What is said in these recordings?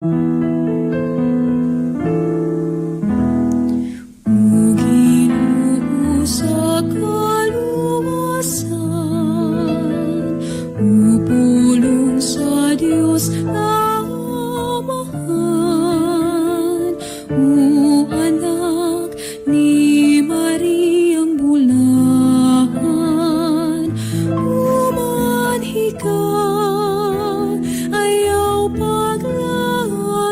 O Ginoo sa kaluwasan, O pulong sa Dios nga Amahan, O anak ni Mariang bulahan, umanhi ka, ayaw paglaag.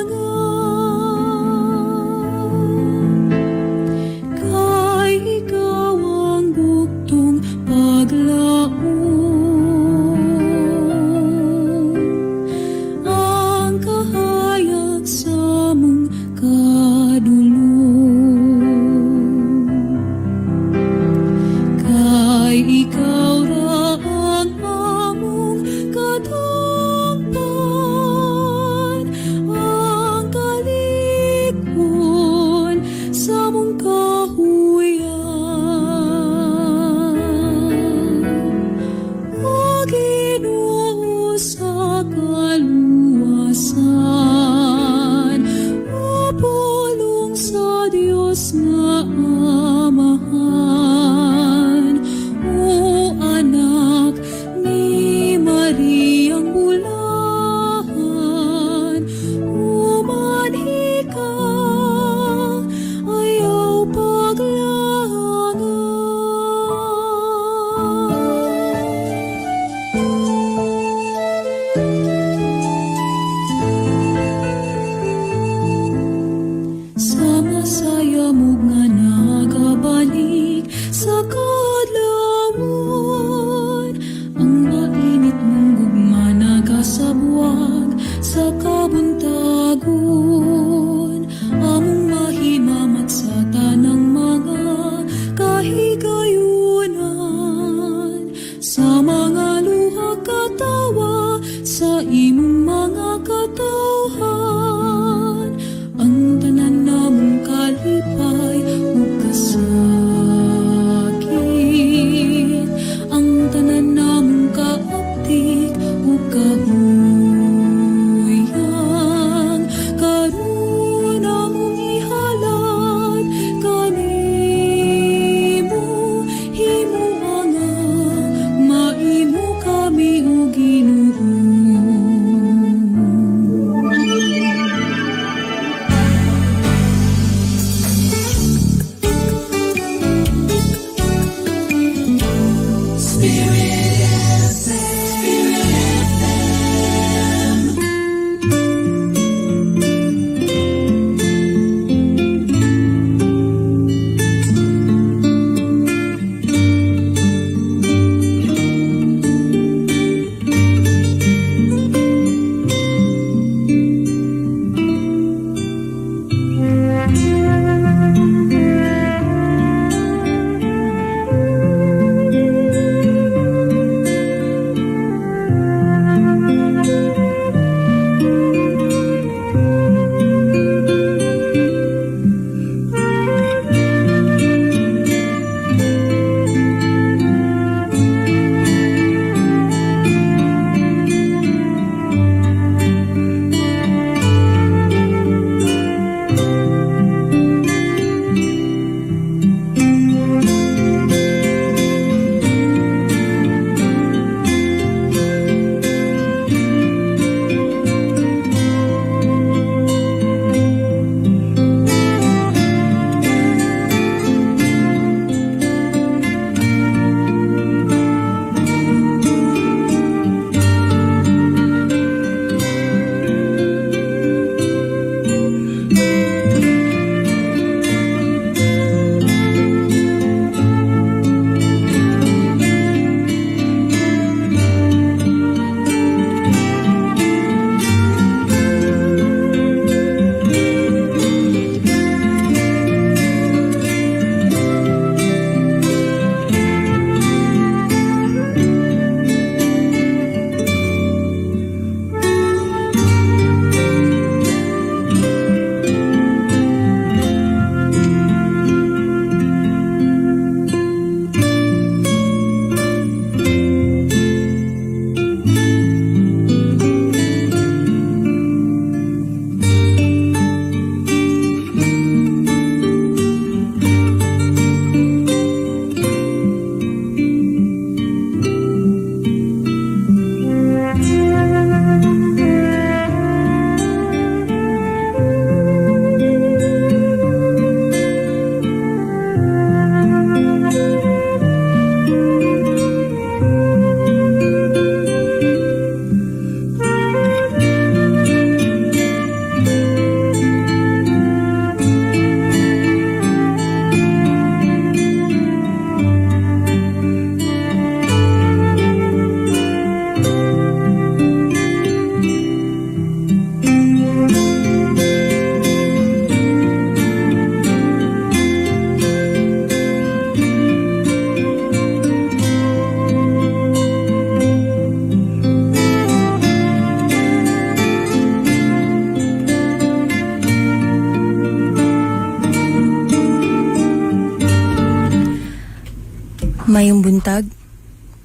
Mayong buntag,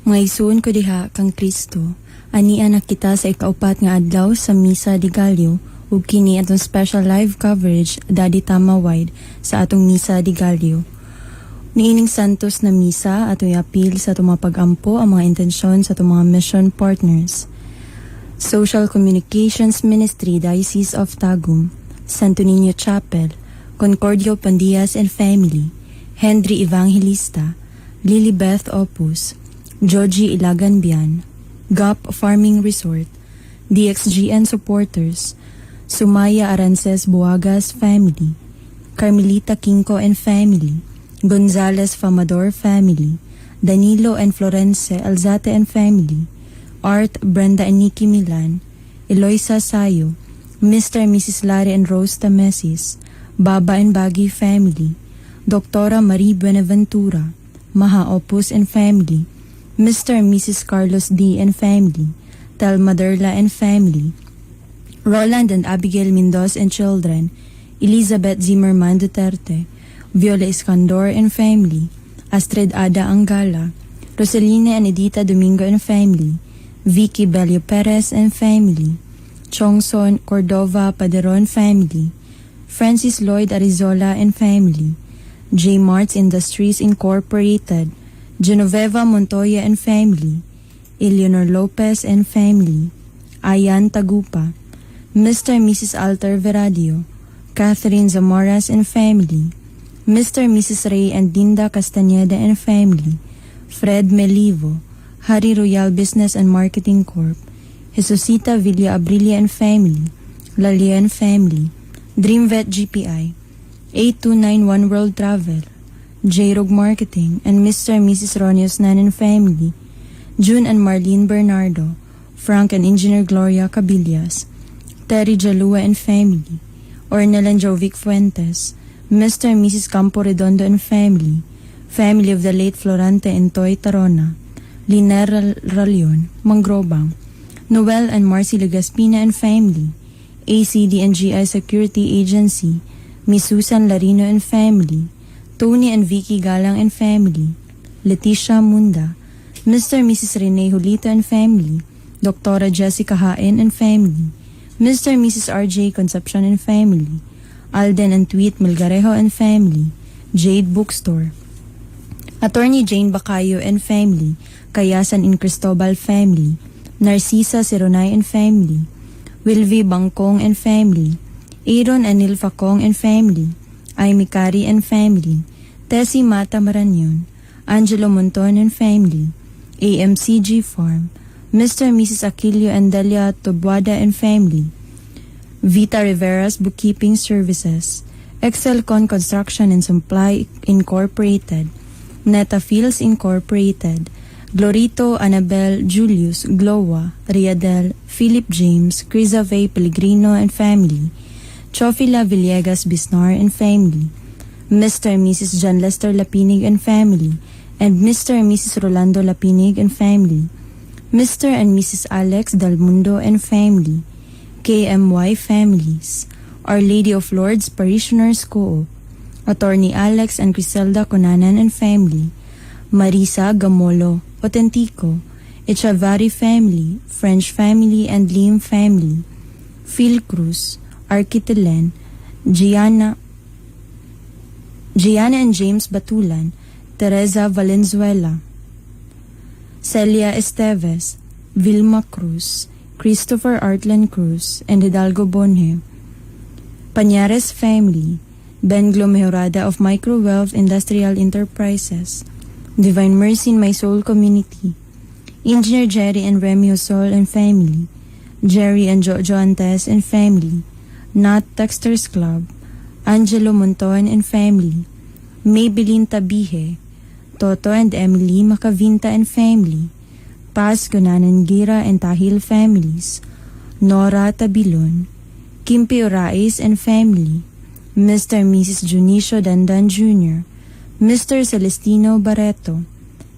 mga igsuon ko diha kang Kristo. Ania na kita sa ikaupat nga adlaw sa Misa de Gallo ug kini atong special live coverage, Daddy Tama Wide, sa atong Misa de Gallo. Niining Santos na Misa, atong iapil sa atong mga pag-ampo ang mga intensyon sa atong mga mission partners. Social Communications Ministry, Diocese of Tagum, Santo Niño Chapel, Concordio Pandias and Family, Henry Evangelista, Lilibeth Opus, Joji Ilagan Bian, GOP Farming Resort, DXGN Supporters, Sumaya Arances Buagas Family, Carmelita Quinco and Family, Gonzales Famador Family, Danilo and Florence Alzate and Family, Art, Brenda and Nikki Milan, Eloisa Sayo, Mr. and Mrs. Larry and Rose Tamesis, Baba and Baggy Family, Doktora Marie Buenaventura, Maha Opus and Family, Mr. and Mrs. Carlos D. and Family, Telma Derla and Family, Roland and Abigail Mendoz and Children, Elizabeth Zimmerman Duterte, Viola Iskandor and Family, Astrid Ada Angala, Rosalina and Edita Domingo and Family, Vicky Bello Perez and Family, Chongson Cordova Paderon Family, Francis Lloyd Arizola and Family, J. Marts Industries Incorporated, Genoveva Montoya and Family, Eleanor Lopez and Family, Ayan Tagupa, Mr. and Mrs. Alter Veradio, Catherine Zamoras and Family, Mr. and Mrs. Ray and Dinda Castañeda and Family, Fred Melivo, Harry Royal Business and Marketing Corp., Jesusita Villa Abrilia and Family, Lalien Family, Dreamvet GPI, 8291 World Travel, J-Rog Marketing, and Mr. and Mrs. Ronius Nan and Family, June and Marlene Bernardo, Frank and Engineer Gloria Cabillas, Terry Jalua and Family, Ornel and Jovic Fuentes, Mr. and Mrs. Campo Redondo and Family, family of the late Florante and Toy Tarona, Liner Ralion, Mangrobang, Noel and Marcy Legaspina and Family, ACD and GI Security Agency, Miss Susan Larino and Family, Tony and Vicky Galang and Family, Leticia Munda, Mr. and Mrs. Rene Julito and Family, Dr. Jessica Haen and Family, Mr. and Mrs. RJ Concepcion and Family, Alden and Tweet Melgarejo and Family, Jade Bookstore, Attorney Jane Bacayo and Family, Kayasan in Cristobal Family, Narcisa Sironay and Family, Wilvi Bangkong and Family, Aaron and Nilfa Kong and Family, Amy Kari and Family, Tessie Mata Maranyon, Angelo Monton and Family, AMCG Farm, Mr. and Mrs. Aquilio and Delia Tobuada and Family, Vita Rivera's Bookkeeping Services, Excelcon Construction and Supply Incorporated, Neta Fields Incorporated, Glorito, Annabel, Julius, Glowa, Riadel, Philip James, Crisave Pellegrino and Family, Chofila Villegas Bisnar and Family, Mr. and Mrs. John Lester Lapinig and Family, and Mr. and Mrs. Rolando Lapinig and Family, Mr. and Mrs. Alex Del Mundo and Family, KMY Families, Our Lady of Lourdes Parishioners Co-op, Attorney Alex and Griselda Conanan and Family, Marisa Gamolo, Otentico, Echavarri Family, French Family and Lim Family, Phil Cruz, Architelen, Gianna and James Batulan, Teresa Valenzuela, Celia Esteves, Vilma Cruz, Christopher Artlen Cruz, and Hidalgo Bonhe. Pañares Family, Ben Mejorada of Micro Wealth Industrial Enterprises, Divine Mercy in My Soul Community, Engineer Jerry and Remy Hosol and Family, Jerry and Jojo Antes and Family, Nat Texters Club, Angelo Monton and Family, Maybelline Tabihe, Toto and Emily Macavinta and Family, Paz Gunanan Gira and Tahil Families, Nora Tabilon, Kimpi Orais and Family, Mr. and Mrs. Junicio Dandan Jr., Mr. Celestino Barreto,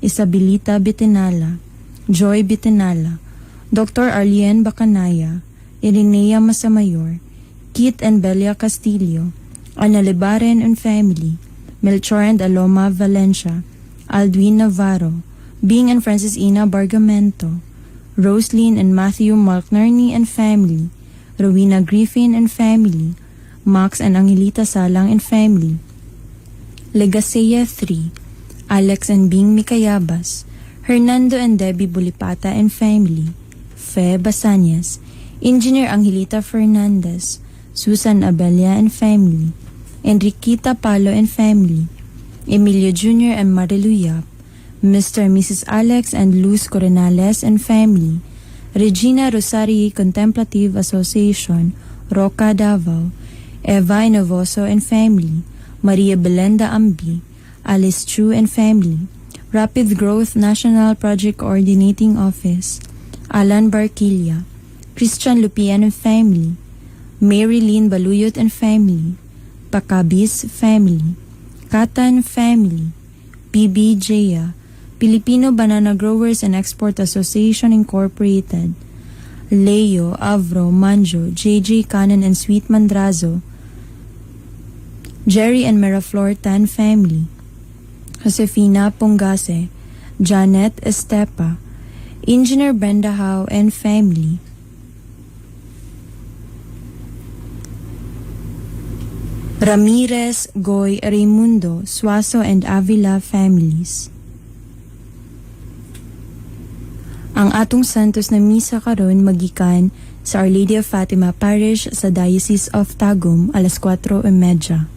Isabelita Bitinala, Joy Bitinala, Dr. Arlene Bacanaya, Irenea Masamayor, Kit and Belia Castillo, Ana Libaren and Family, Melchor and Aloma Valencia, Aldwin Navarro, Bing and Francis Ina Bargamento, Roslyn and Matthew Malknarney and family, Rowena Griffin and family, Max and Angelita Salang and family, Legasea 3, Alex and Bing Mikayabas, Hernando and Debbie Bulipata and family, Fe Basanyas, Engineer Angelita Fernandez, Susan Abelia and family, Enriquita Palo and family, Emilio Jr. and Marilu Yap, Mr. and Mrs. Alex and Luz Coronales and family, Regina Rosarii Contemplative Association, Roca Davao, Eva Innovoso and family, Maria Belenda Ambi, Alice Chu and family, Rapid Growth National Project Coordinating Office, Alan Barquilla, Christian Lupian and family, Mary Lynn Baluyot and family, Pakabis family, Katan family, PB Jaya, Filipino Banana Growers and Export Association Incorporated, Leo, Avro, Manjo, JJ Cannon and Sweet Mandrazo, Jerry and Meraflor Tan family, Josefina Pongase, Janet Estepa, Engineer Brenda Howe and family. Ramirez, Goy, Raimundo, Suazo and Avila families. Ang atong Santos na misa karon magikan sa Our Lady of Fatima Parish sa Diocese of Tagum alas 4:30.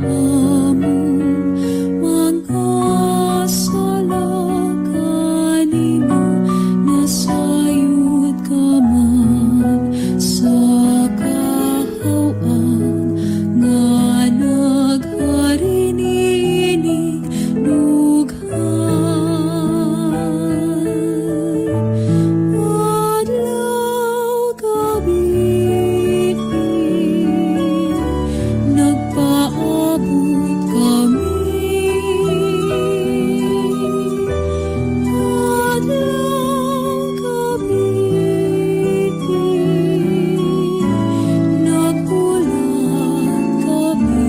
Among mga sala kanimo nasayod ka man sa kahaw-an nga naghari niining dughan. Adlaw gabi, nagpaabot kami. Adlaw gabi, naghulat kami.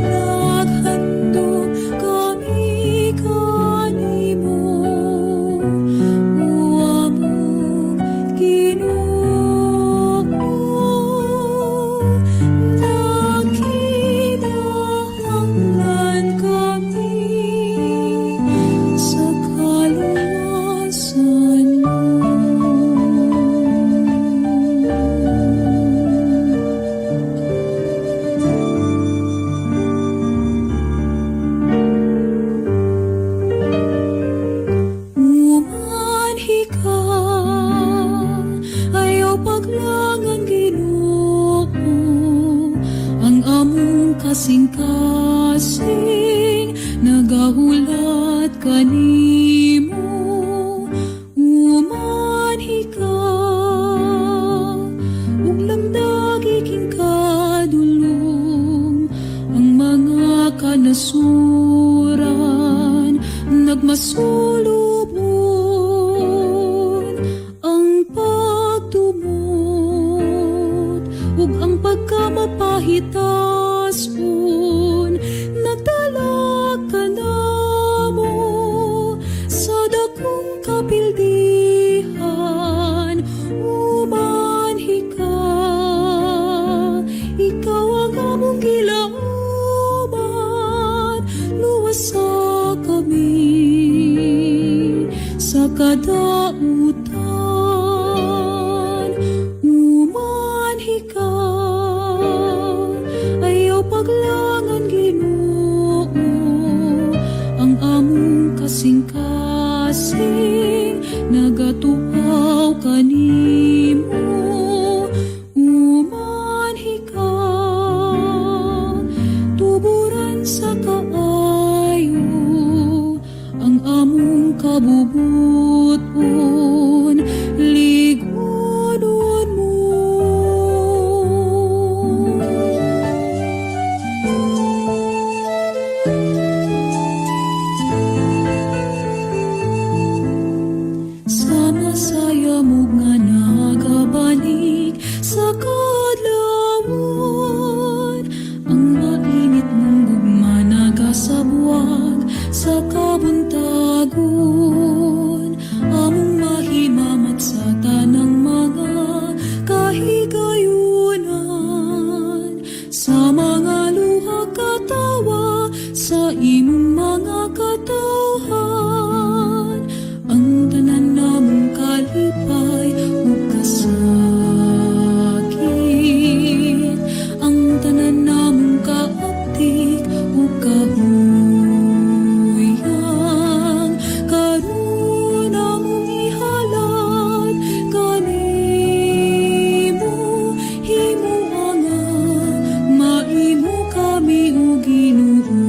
Naghandom kami kanimo, o among Ginoo. Nakinahanglan kami sa kaluwasan mo. Umanhi ka, ayaw paglangan, Ginoo, ang among kasing-kasing nagahulat kanimo. Umanhi ka, ug lamdagi king kadulom ang mga kanasuran nagmasulubon ang pagdumot ug ang pagkamapahitason nagdala kanamo sa dakong kapildihan. Umanhi ka, ikaw ang among gilauman, luwasa kami sa kadautan. Umanhi ka, ayaw paglangan, Ginoo, ang among kasing-kasing nagatuaw kanimo. Umanhi ka, tuburan sa kaayo ang among kabubuton, lig-unon mo. Sama sa yamog nga nagabanig sa kadlawon, ang mainit mong gugma nagasabwag sa kabuntagon. Among mahimamat sa tanang mga kahigayunan, sa mga luha katawa sa imong mga katawhan. Ang tanan namong kalipay ug kasakit, ang tanan namong kaaptik ug kahuyang, karon among ihalad kanimo. Himoa nga maimo kami, o Ginoo.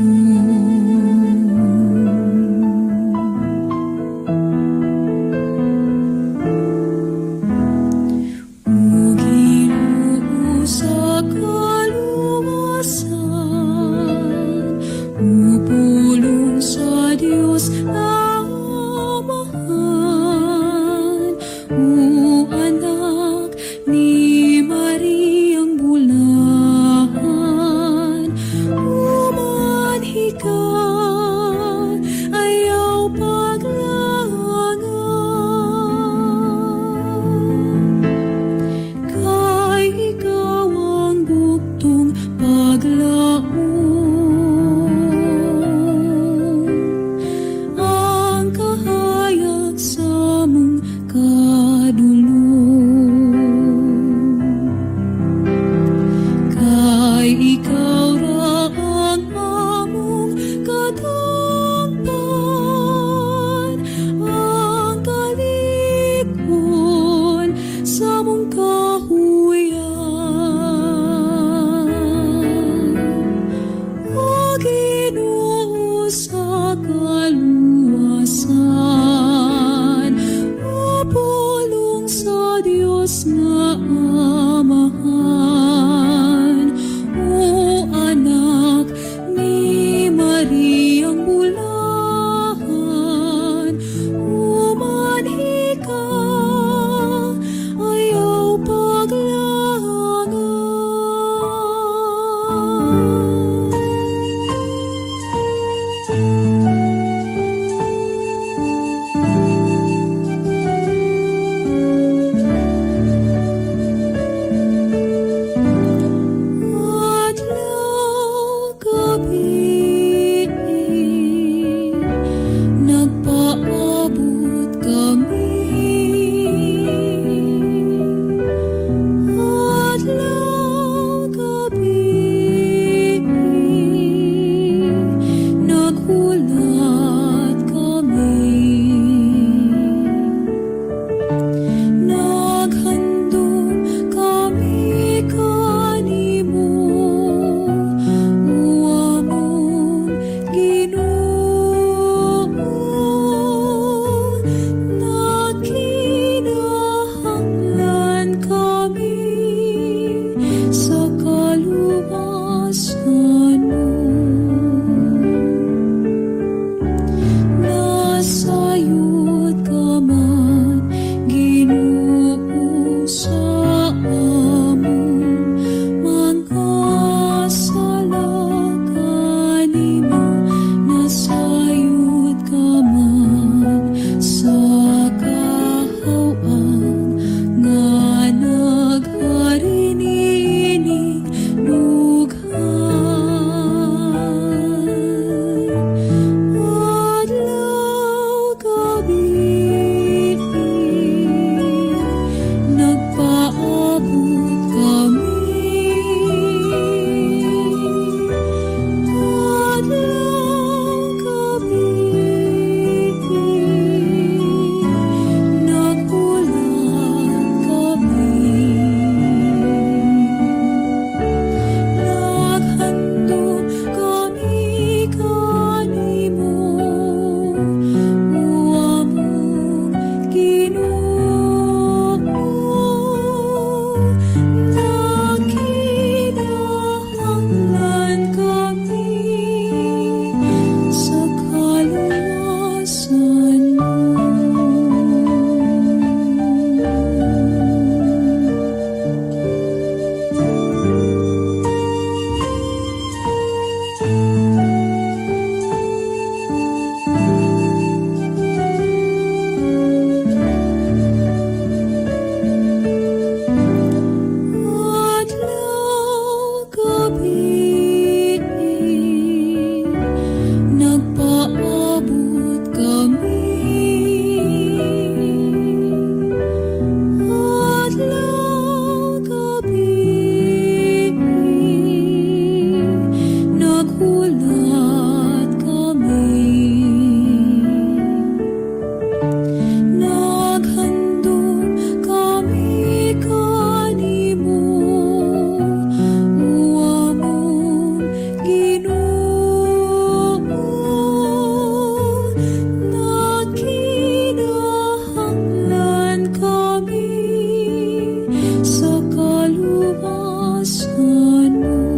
Tugnanon.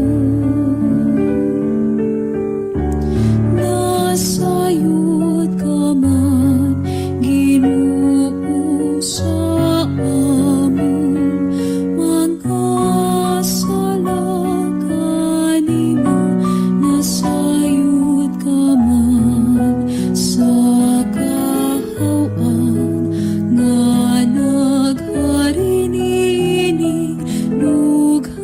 Nasayod ka man, Ginoo, sa among mga sala kanimo. Nasayod ka man sa kahaw-an nga naghari niining dughan.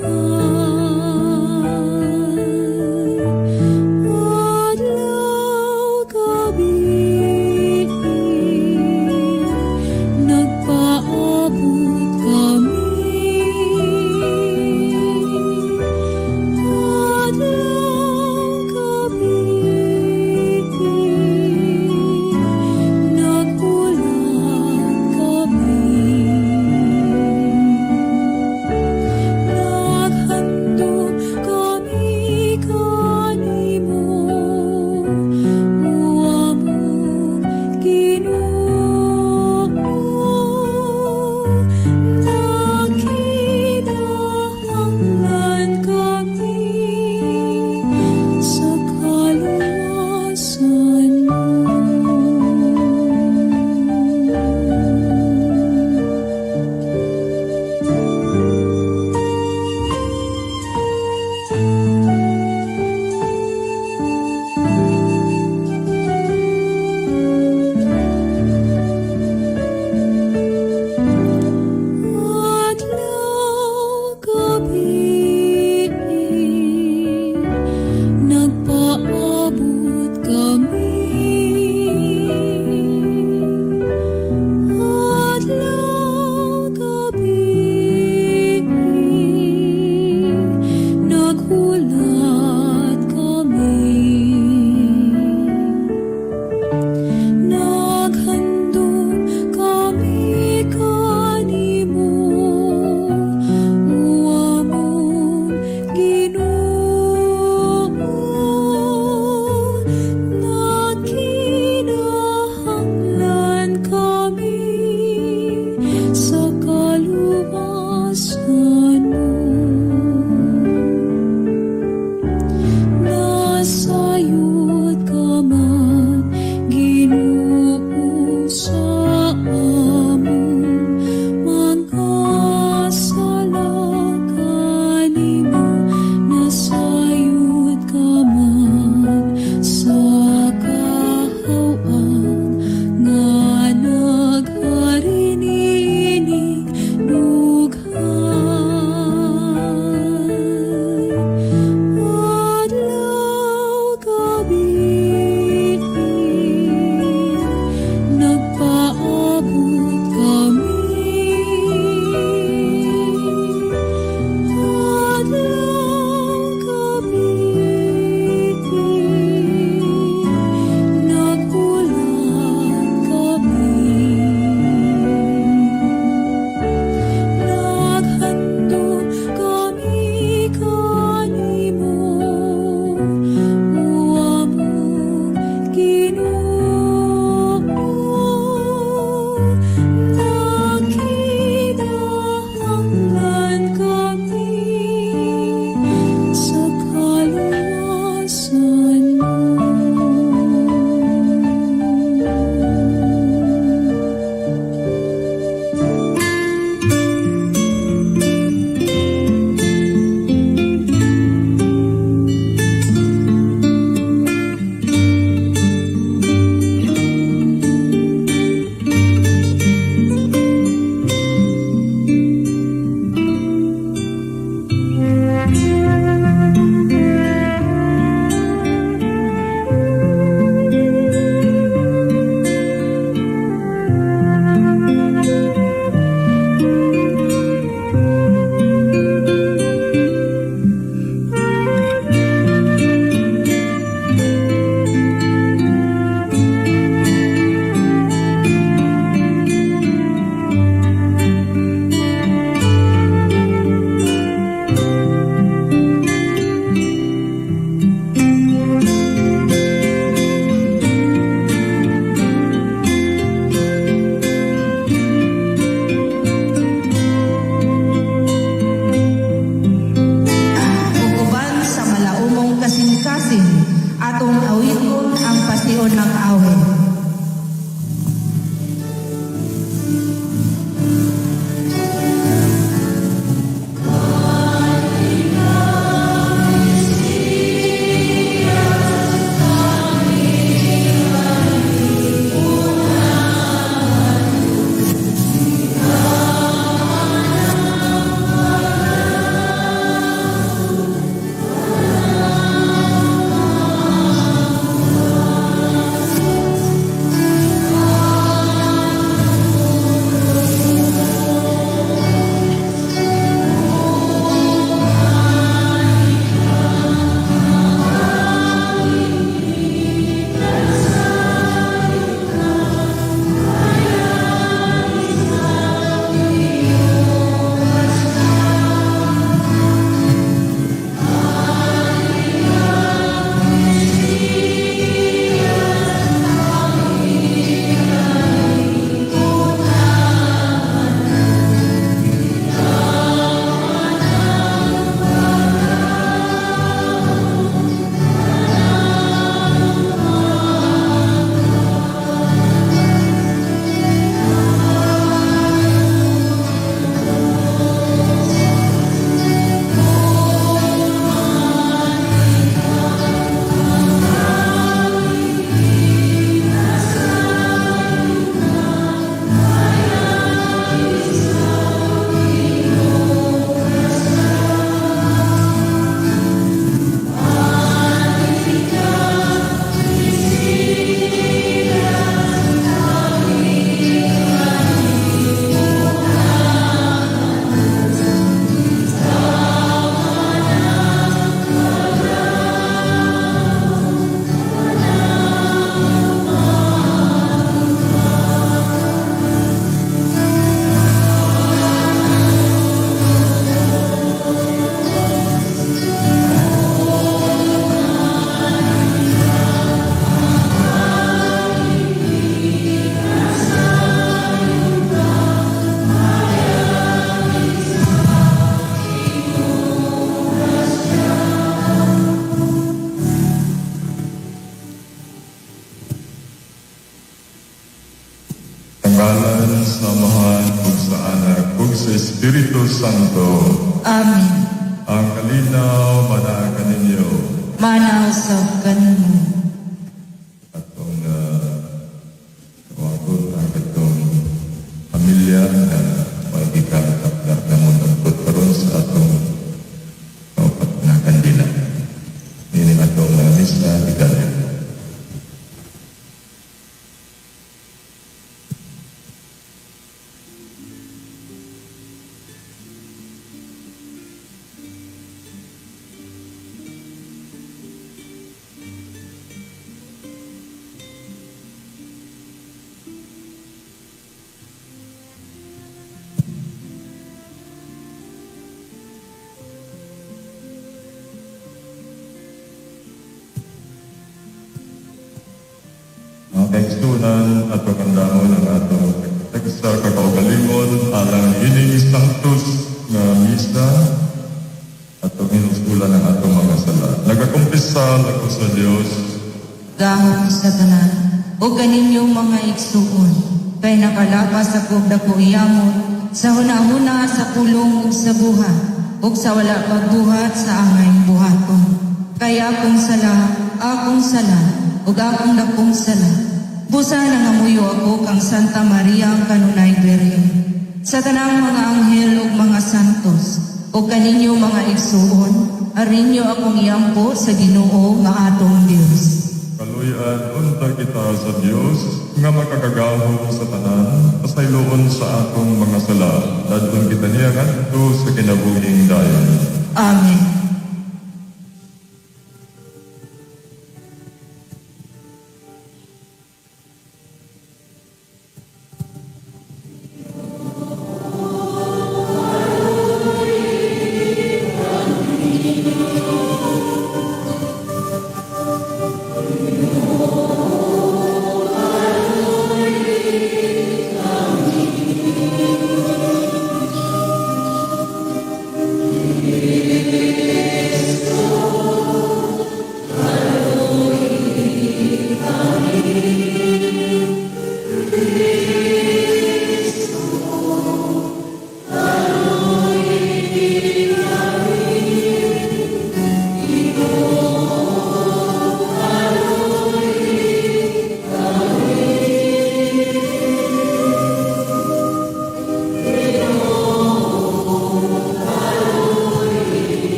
Espiritu Santo. Amen. Ang kalinaw manaa kaninyo. Mana usab kanimo. Atong tawagon ang atong pamilya na magikatapda na mo karon sa atong kaupat na kandila. Ini atong misa de Gallo. Mga kaigsunan at pagkandamon ang atong tagsa kakaugalingon alang ining sanctus nga misa atong inusulan ang atong mga sala. Nagakumpisal ako sa Dios. Gahom sa tanan ug kaninyong mga igsuon, kay nakalapas ako dako iyamot sa hunahuna, sa pulong ug sa buhat, ug sa wala pagbuhat sa angay buhaton. Kay akong sala, akong sala, ug akong dakong sala. Busa nangamuyo ako kang Santa Maria ang kanunay Birhen, sa tanang mga anghel ug mga santos, ug kaninyo mga igsuon, arinyo akong iampo sa Ginoo nga atong Dios. Kaluyan unta kita sa Dios nga makakagahom sa tanan, pasayloon sa atong mga sala. Dadon kita niya ngadto sa kinabuhing dayon. Amen.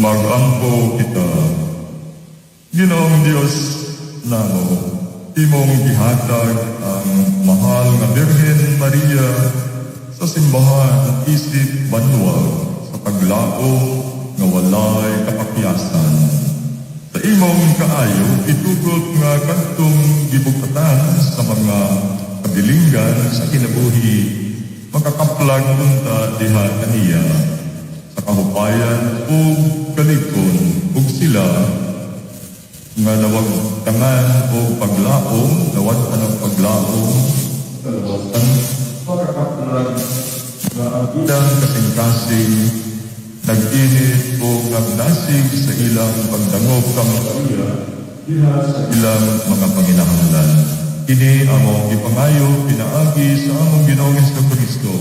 Magampo kita. Ginoong Dios namo, imong gihatag ang mahal nga Birhen Maria sa simbahan isip banwag sa paglaom nga walay kapakyasan. Sa imong kaayo, itugot nga kadtong gibugatan sa mga kabilinggan sa kinabuhi, makakaplag unta diha kaniya sa kahupayan ug kalikon ug sila nga nawagtangan o paglaom, nawad-an og paglaom sa kalabasan, makakaplag nga ang ilang kasing-kasing nag-init o nagdasig sa ilang pagdangop kang Maria diha sa ilang mga panginahanglan. Kini among gipangayo pinaagi sa among Ginoong Kristo,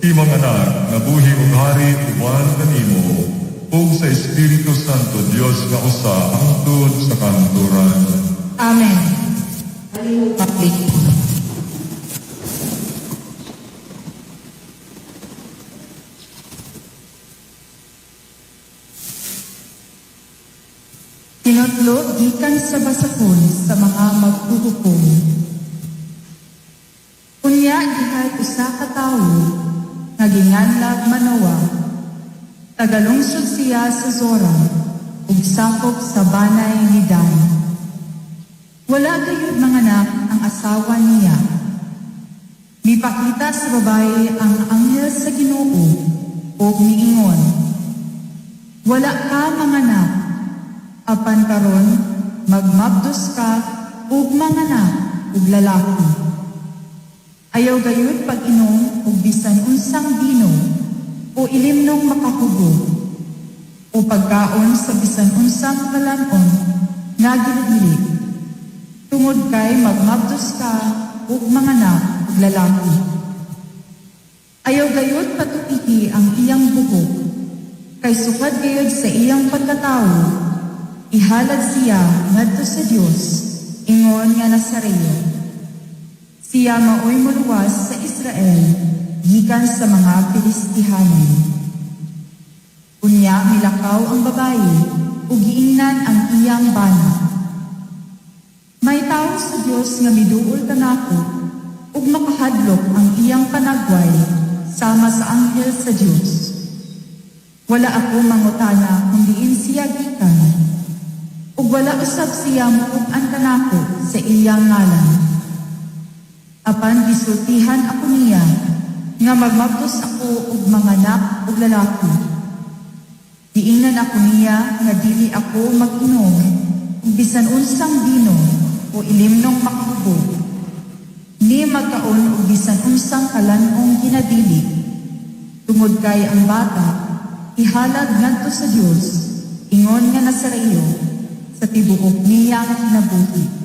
imong anak nga buhi ug hari uban kanimo ug sa Espiritu Santo, Dios nga usa hangtod sa kahangturan. Amen. Public. Tinutlo gikan sa basakon sa mga maghuhukom. Unya dihay usa ka tawo nga ginganlag Manoa. Tagalungsod siya sa Zora ug sakop sa banay ni Dan. Wala gayud manganak ang asawa niya. Mipakita sa babae ang anghel sa Ginoo ug miingon, "Wala ka manganak, apan karon magmabdos ka ug manganak og lalaki. Ayaw gayud pag-inom og bisan unsang bino o ilimnong makahubog o pagkaon sa bisan unsang kalan-on nga ginadili, tungod kay magmabdos ka ug manganak og lalaki. Ayaw gayud patupihi ang iyang buhok, kay sukad gayud sa iyang pagkatawo ihalad siya ngadto sa Dios ingon nga Nazareo. Siya maoy moluwas sa Israel gikan sa mga Filistihanon." Unya milakaw ang babayi ug giingnan ang iyang bana, "May tawo sa Dios nga miduol kanako ug makahadlok ang iyang panagway sama sa anghel sa Dios. Wala ako mangutana kung diin siya gikan, ug wala usab siya mukub-an kanako sa iyang ngalan. Apan gisultihan ako niya nga magmabdos ako og manganak og lalaki. Giingnan ako niya nga dili ako mag-inom og bisan unsang bino o ilimnong makahubog, ni magkaon og bisan unsang kalan-ong ginadili, tungod kay ang bata ihalad ngadto sa Dios ingon nga Nazareo sa tibuok niyang kinabuhi."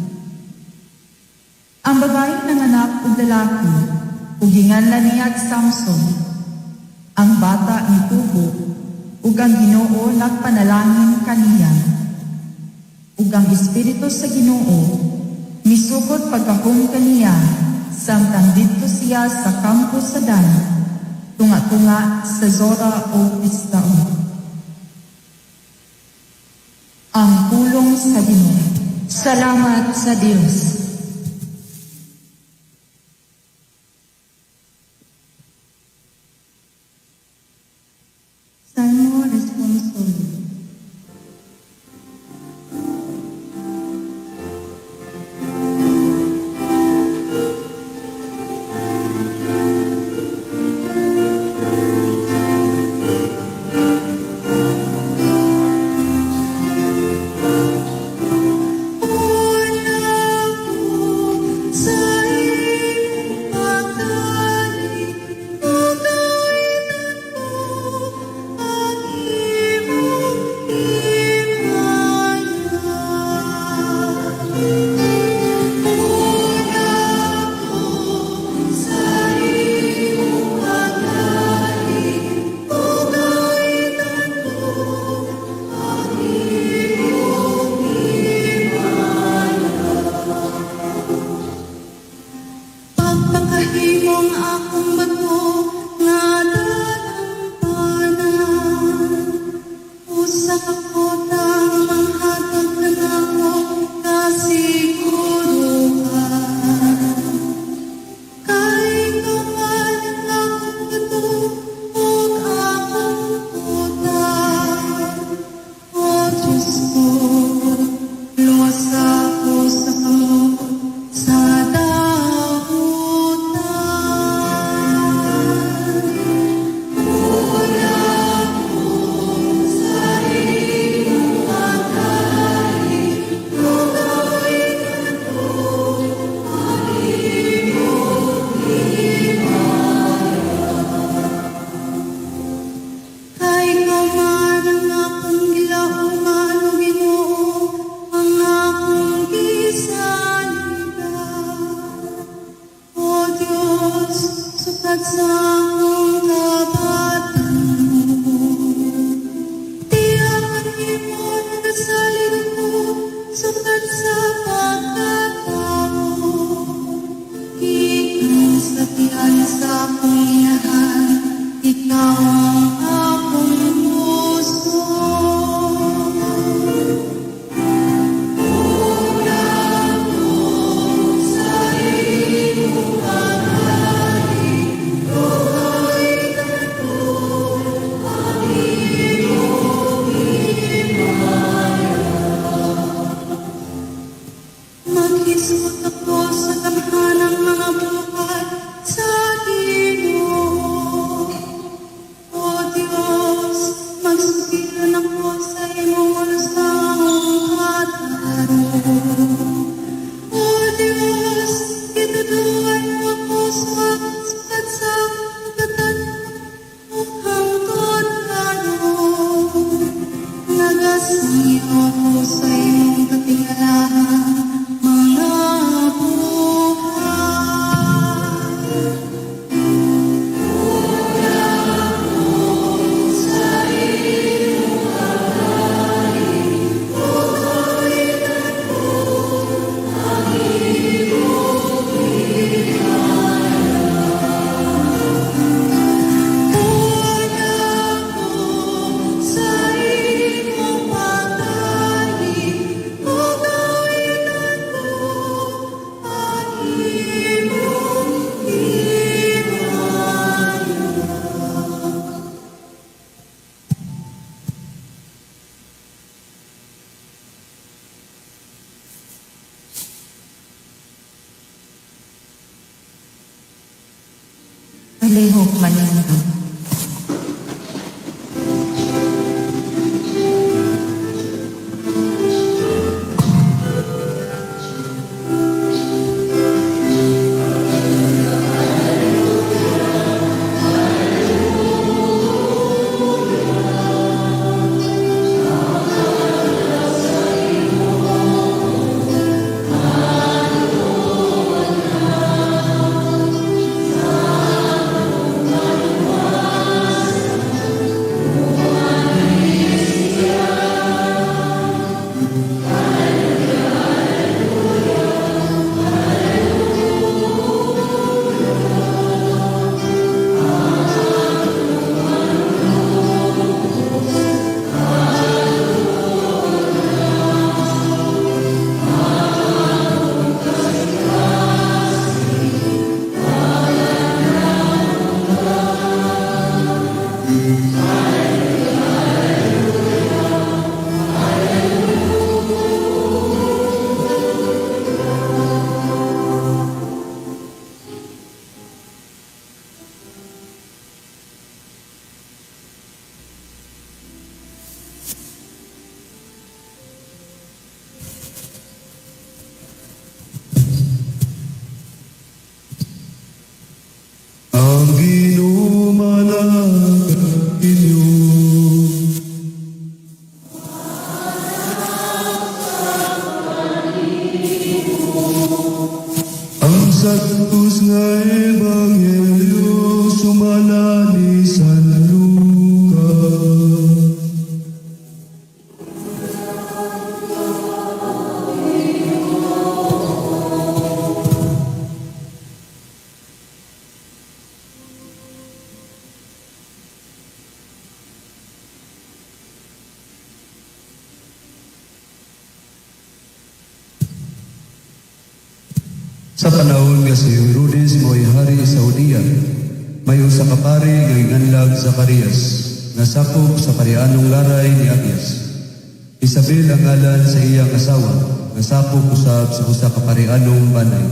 Ang babae nanganak og lalaki ug ginganlan niya Samson. Ang bata mitubo ug ang Ginoo nagpanalangin kaniya. Ug ang Espiritu sa Ginoo misugod pagkahom kaniya samtang didto siya sa kampo sa Dan, tunga-tunga sa Zora o Estaol. Ang pulong sa Ginoo. Salamat sa Dios. Salmo Responsorio. Sa imong pagdali, ug ko ang imong Sukad sa akong kabatan-on. Tiyak ang imo nagasalig ko sukad sa pagkatao. Gikan sa tiyan sa akong inahan, ikaw ang akong kusog. Ug sa imong pagdali, gawitan ko ang imong himaya. Maghisgot ako sa gamhanang mga buhat sa Ginoo. O Dios, magsugiron ako sa imong ulosangong katarong. O Dios, gitudloan mo ako sa sukad sa akong kabatan-on ug hangtod karon. Nagasangyaw ako sa imong katingalahang mga buhat. Sa imong pagdali, gawitan ko ang imong himaya. Ug ako sa imong pagdali, gawitan ko ang imong himaya. Palihog manindog. Ang Ginoo inyo. Ang Santos nga Ebanghelyo sumala ni San Lucas. Sa panahon nga si Herodes mo'y hari sa Judea, may usa ka pari nga ginganlag Zacarias, nga sakop sa parianong laray ni Abias. Isabel ang ngalan sa iyang asawa, nga sakop usab sa usa ka parianong banay.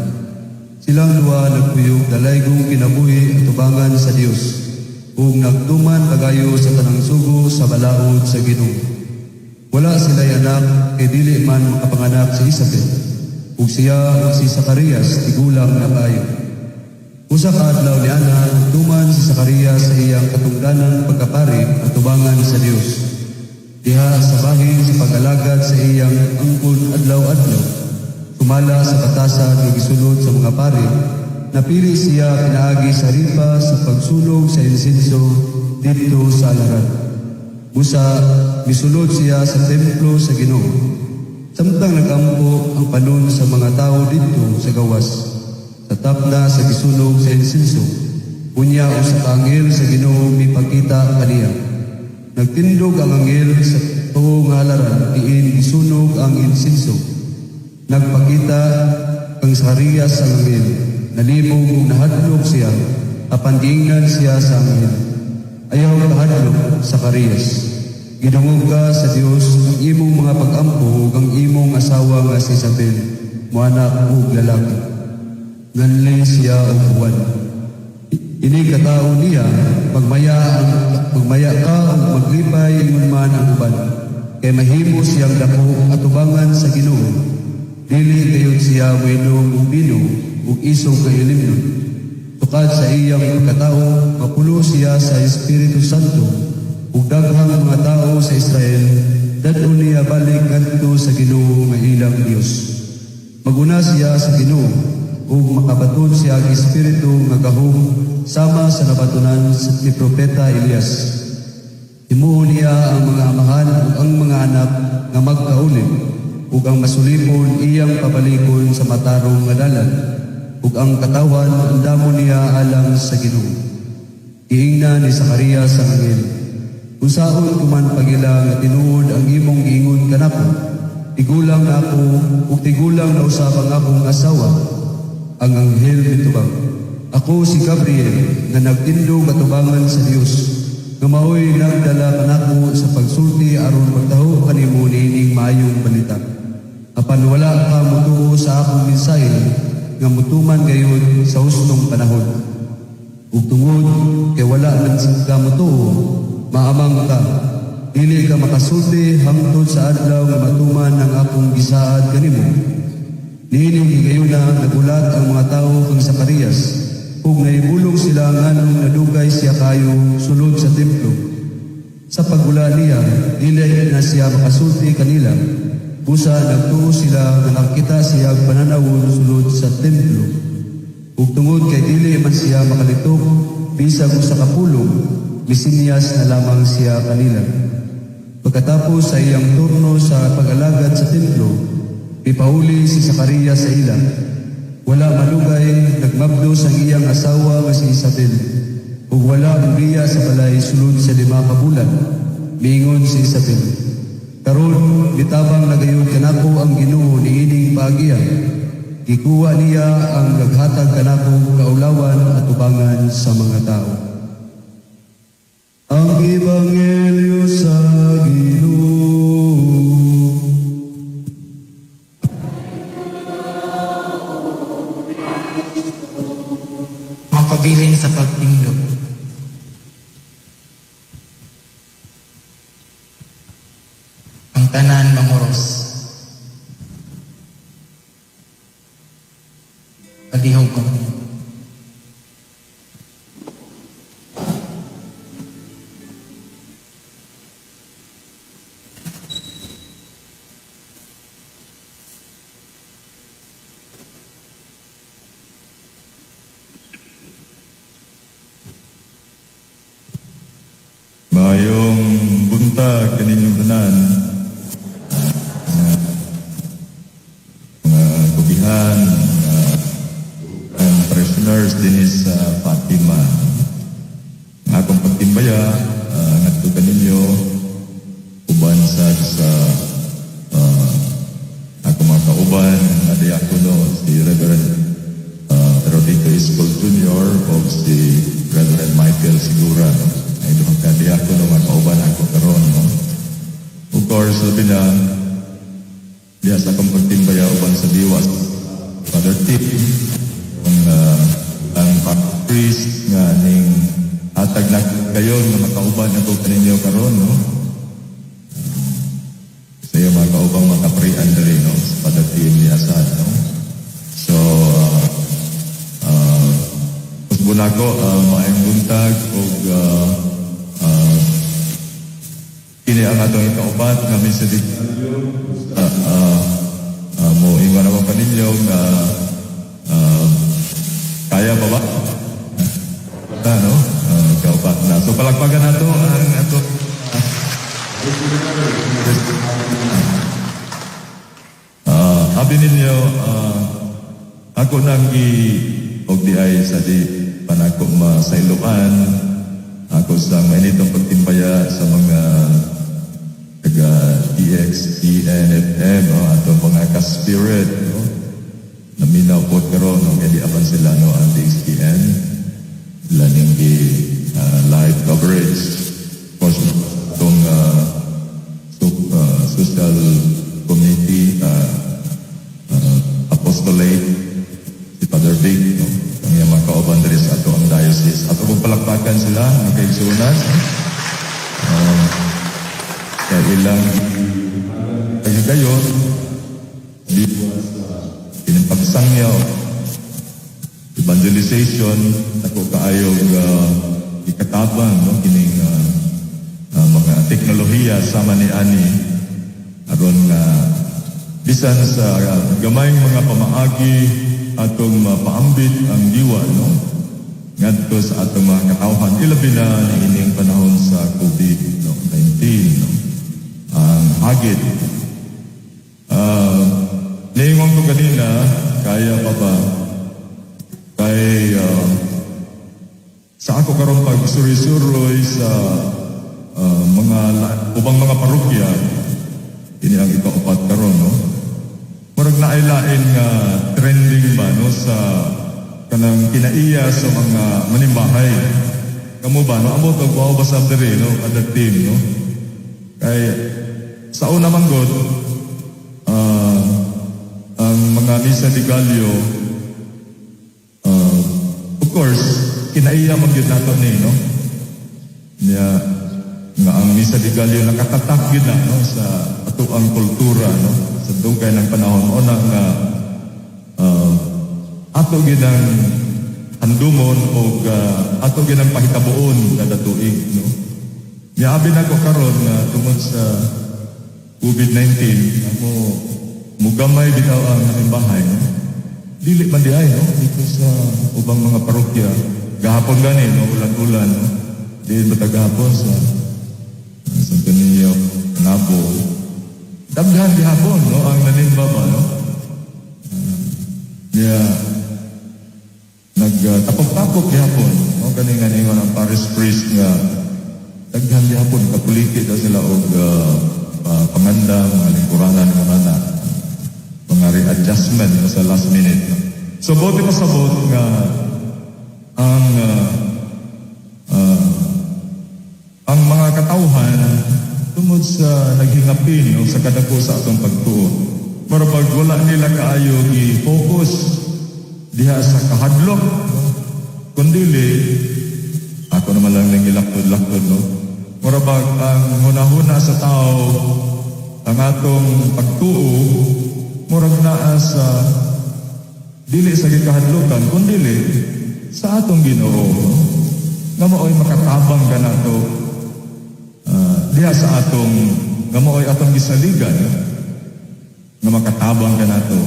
Silang duha nagkuyog dalaygong kinabuhi atubangan sa Dios, ug nagtuman pagayo sa tanang sugo sa balaod sa Ginoo. Wala sila'y anak, kay dili man makapanganak si Isabel. Ug siya ug si Zacarias tigulang na kaayo. Usa ka adlaw niana, nagtuman si Zacarias sa iyang katungdanang pagkapari atubangan sa Dios. Diha sa bahin sa pag-alagad sa iyang angkon adlaw-adlaw, sumala sa batasan nga gisulod sa mga pari, Napili siya pinaagi sa ripa sa pagsunog sa insenso didto sa halaran. Busa, misulod siya sa templo sa Ginoo. Samtang nagampo ang panon sa mga tao didto sa gawas, sa tapna sa gisunog sa insenso, unya usa ka anghel sa Ginoo mipakita kaniya. Nagtindog ang anghel sa tuo nga halaran diin gisunog ang insenso. Nagpakita kang Zacarias ang anghel. Nalibog ug nahadlok siya, apan giingnan siya sa anghel. "Ayaw kahadlok, Zacarias. Gidungog ka sa Dios ang imong mga pag-ampo ug ang imong asawa nga si Isabel moanak og lalaki. Nganli siya og Juan. Ini katao niya, magmaya ka ug maglipay ingon man ang uban. Kay mahimo siyang dako atubangan sa Ginoo. Dili gayud siya moinom og bino ug isog nga ilimnon. Tukad sa iyang pagkatao, mapulo siya sa Espiritu Santo ug daghang mga tao sa Israel dad-on niya balik ngadto sa Ginoo nga ilang Dios. Maguna siya sa Ginoo ug makabaton siya ang espiritu nga gahom sama sa nabatonan ni propeta Elias. Himuon niya ang mga amahan ug ang mga anak nga magkauli ug ang masulipon iyang pabalikon sa matarong nga dalan ug ang katawhan andamon niya alang sa Ginoo. Giingnan ni Zacarias ang anghel, "Unsaon ko man pag-ila nga tinuod ang imong giingon kanako? Tigulang na ako ug tigulang na usab ang akong asawa." Ang anghel mitubag, "Ako si Gabriel nga nagtindog atubangan sa Dios, nga maoy nagdala kanako sa pagsulti aron magtaho kanimo niining maayong balita. Apan wala ka motuo sa akong mensahe nga mutuman gayud sa hustong panahon. Ug tungod kay wala man ka motuo, maamang ka. Dili ka makasulti hangtod sa adlaw nga matuman ang akong gisaad kanimo." Niining higayuna nagulat ang mga tao kang Zacarias ug nahibulong sila nganong nadugay siya kayo sulod sa templo. Sa pagula niya, dili na siya makasulti kanila. Busa nagtuo sila nga nakita siya og pananawon sulod sa templo. Ug tungod kay dili man siya makalitok bisag usa ka pulong, misinyas na lamang siya kanila. Pagkatapos sa iyang turno sa pag-alagad sa templo, mipauli si Zacarias sa ila. Wala malugay, nagmabdos ang iyang asawa nga si Isabel. Ug wala mobiya sa balay sulod sa 5 ka bulan. Miingon si Isabel, "Karon mitabang na gayud kanako ang Ginoo niining paagiya. Gikuha niya ang naghatag kanako kaulawan atubangan sa mga tao." Ang Ebanghelyo sa Ginoo. Mapabilin sa pagtindog. Ang tanan manguros. Palihog ko. Maayong buntag kaninyong tanan. Mga kubihan, mga parishioners dinhi sa Fatima. Ang akong pagtimbaya, ngadto kaninyo uban sa akong mga kauban nga diakono si Reverend Rodito Iscol Jr. o si Reverend Michael Segura. No? Ay duhang ka diakono mga kauban ako karon, no? Of course, labi na diha sa akong pagtimbaya uban sa Diwas Father Tim, ang priest nga ning hatag na kayon nga makauban ako kaninyo karon, no? Sa iyo mga kaubang mga kaprian diri, no, sa Father Tim niya sa, no? So usbon ako, maayong buntag ug kini ang atong ikaupat nga misa de mo ingon ako kaninyo nga Kaya pa ba? Na, no? Kaupat na. So palakpakan nato ang ato. Abi ninyo, ako nang i og di ay sa di panako masayloan ako sa mainitong pagtimbaya sa mga taga DXENFM, no, atong mga ka-spirit, no, naminaw po karon, no, kaya di apan sila, no, ang DXEN laning gi live coverage. Of course, itong social committee, apostolate, si Father Vic, no? Ang iyang mga kauban diri sa ato ang diocese. Ato pong palakpakan sila, mga kaigsuonan. Kaya ilang kayo di kining pagsangyaw, evangelization, ako kaayog ikatabang, no, kining mga teknolohiya sama ni ani aron nga bisan sa gamayng mga pamaagi atong mapaambit ang diwa, no, ngadto sa atong mga katawhan, ilabi na niining panahon sa COVID, no, 19, no, ang hagit. Niingon ko kanina, kaya pa ba? Kay sa ako karon pag suri-suroy sa mga ubang mga parokya, ini ang ikaupat karon, no. Murag naay lain nga trending ba, no, sa kanang kinaiya sa mga manimbahay. Kamo ba, no, ambot og wow ba sa diri, no, other team, no. Kay sa una man gud, ang mga Misa de Gallo, of course, kinaiya man gyud nato ni, no? Niya, nga ang Misa de Gallo nakatatak gyud na, no, sa atoang kultura, no, sa dugay ng panahon. Una nga, ato gyud ang handumon o ato gyud ang pahitabuon kada tuig, no. Niabi na ko karon nga tungod sa COVID-19, amo mugamay bitaw ang bahay, no? Dili man di ay, no, dito sa ubang mga parokya. Gahapon gani, no, ulan-ulan, no. Di ba gahapon sa Santo Niño, Nabo. Daghan gihapon, no, ang nanimba ba, no? Yeah, nagtapok-tapok gihapon, no, kani nga ningon ang parish priest nga daghan gihapon, kapuliki daw sila og panganda, mga lingkuranan, mga na mga readjustment, no, sa last minute, no. So buot pasabot nga ang mga katawhan tungod sa naghingapin, no, sa kadako sa atong pagtuo. Pero pag wala nila kaayo i-focus diha sa kahadlok, no? Kundili, ako naman lang nang gilaktod-laktod, no? Mura bag ang hunahuna sa tao, ang atong pagtuo, murag naa sa dili sa gikahadlokan, kundili sa atong Ginoo, no? Nga mao'y makatabang kanato diha sa atong nga mao'y atong gisaligan nga makatabang kanato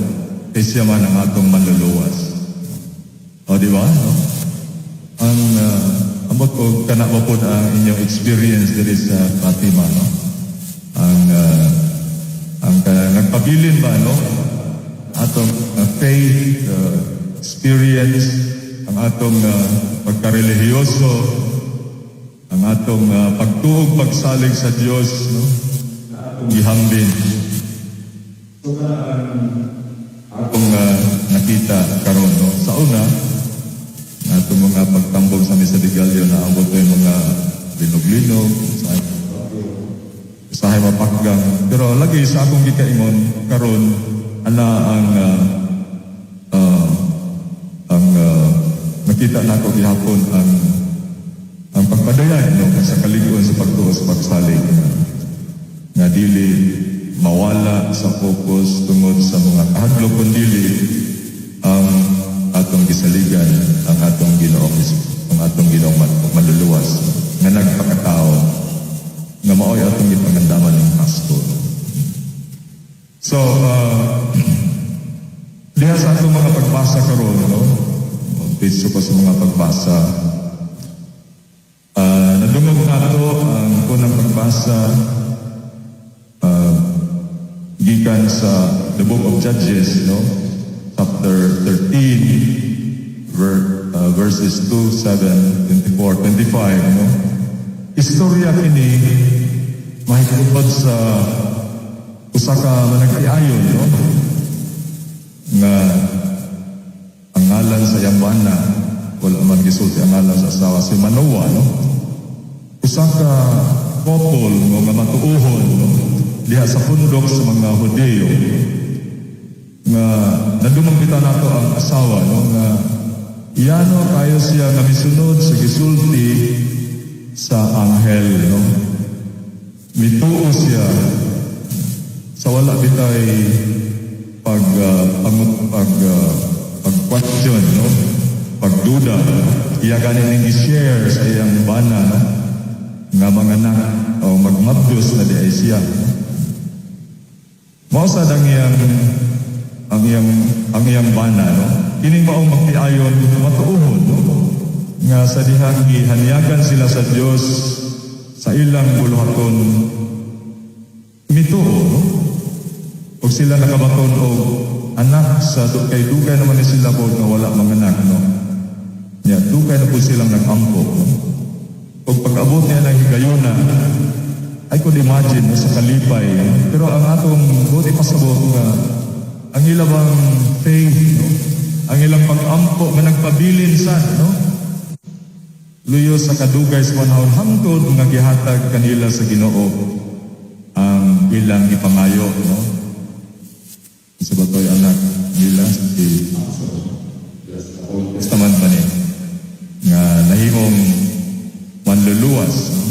kay siya man ang atong manluluwas. O, di ba? No? Ang ambot ko kana ba pod ang inyong experience diri sa Fatima, no? Ang nagpabilin ba, no? Atong faith experience, ang atong pagkarelihiyoso, ang atong pagtuog, pagsalig sa Dios, no? Gihambin. Atong nakita karon, no? Sa una, atong mga pagtambog sa Misa de Gallo na ambot yung mga linog-linog, sa usahay mapakgang. Pero lagi sa akong gikaingon karon ana ang nakita nako gihapon ang pagpadayag, no, sa kalig-on sa pagtuo sa pagsalig nga dili mawala sa focus tungod sa mga kahadlok kundili ang atong gisaligan ang atong Ginoong Hesus, ang atong Ginoong manluluwas nga nagpakatao nga mao'y atong gipangandaman ng Pasko. So, diha sa atong mga pagbasa karon, no? Page gikan sa the Book of Judges, no? Chapter 13, verses 2, 7, 24, 25, no? Istorya kini mahitungod sa usa ka managtiayon, no? Nga ang ngalan sa iyang bana, wala man gisulti ang ngalan sa asawa, si Manoah, no? Usa ka couple, no, nga matuohon, no? Diha sa pundok sa mga Hudeo nga nadungog kita nato ang asawa, no, nga iyano kayo siya nga misunod sa gisulti sa anghel, no? Mituo siya sa wala bitay pag question, no, pagduda. Iya gani ning i-share sa iyang bana, no, nga manganak o magmabdos na diay siya, no? Mao sad ang iyang bana, no? Kining maong magtiayon, matuohon, no, nga sa dihang gihanyagan sila sa Dios sa ilang buluhaton, mituo, no? Og sila nakabaton og anak sa kay dugay naman ni sila po nga wala manganak, no? Ya, dugay na po silang nag-ampo, no? Og pag-abot niya ng higayuna, I could imagine, no, sa kalipay, no? Pero ang atong buot ipasabot nga ang ilang faith, no? Ang ilang pag-ampo nga nagpabilin sa, no? Luyo sa kadugay sa panahon hangtod nga gihatag kanila sa Ginoo ang ilang gipangayo, no? Sa batoy anak nila si Testament ba ni nga nahimong manluluwas, no?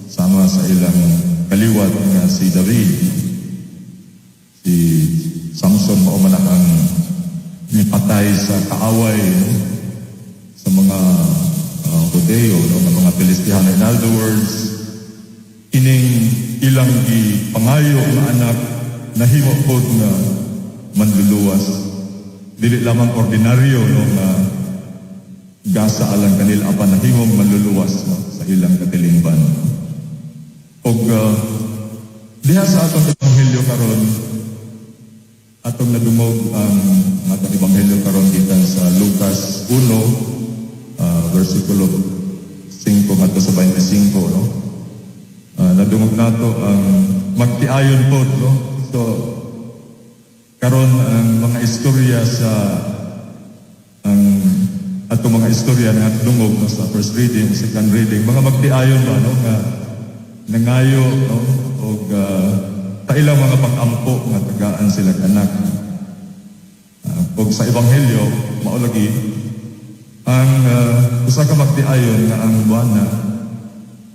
Sama sa ilang kaliwat nga si David. Si Samson mao man ang nipatay sa kaaway, no? Sa mga Hudeo, no? Nga mga Pilistihano. In other words, ining ilang gipangayo nga anak nahimo pod nga manluluwas. Dili lamang ordinaryo, no, nga gasa alang kanila apan nahimong manluluwas, no, sa ilang katilingban. Og diha sa atong ebanghelyo karon, atong nadungog ang atong ebanghelyo karon gikan sa Lucas 1, versikulo 5 ngadto sa 25, no? Nadungog nato ang magtiayon pod, no? So karon ang mga istorya sa ang atong mga istorya nga dungog, no, sa first reading, second reading, mga magtiayon ba, no, nga nangayo, no, og sa ilang mga pag-ampo nga tagaan sila anak. Og sa ebanghelyo mao lagi ang usa ka magtiayon nga ang bana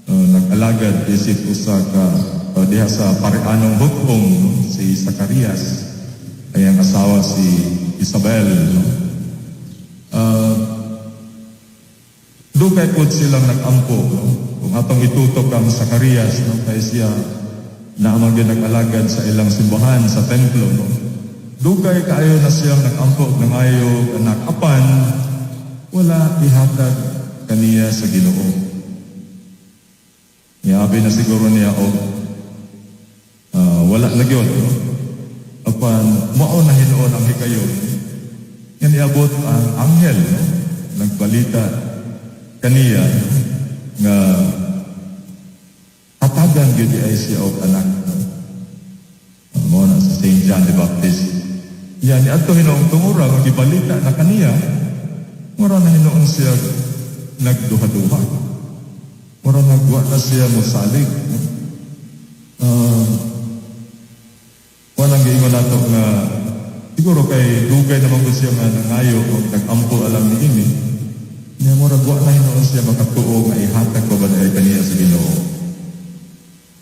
nag-alagad isip usa ka diha sa parianong hukong, no, si Zacarias ay ang asawa si Isabel, no? Dugay pod silang nag-ampo, no? Kung atong itutok ang Zacarias, no, kay siya na ang gyud nag-alagad sa ilang simbahan sa templo, no? Dugay kaayo na siyang nag-ampo nangayo anak apan wala ihatag kaniya sa Ginoo. Niabi na siguro niya og wala na gyud, no? Apan mao na hinuon ang higayon nga niabot ang anghel, no? Nagbalita kaniya nga hatagan gyud ay siya og anak, no? Mao na sa Saint John the Baptist. Yan, niadto hinuong tungura nga gibalita na kaniya, mura na hinuon siya nagduha-duha. Mura nagwa na siya mosalig, no? Walang giingon nato nga siguro kay dugay naman ko siya nga nangayo o nag-ampo alam ni ini. Niya murag wa na hinuon siya makatuo nga ihatag ko ba ay kaniya sa Ginoo.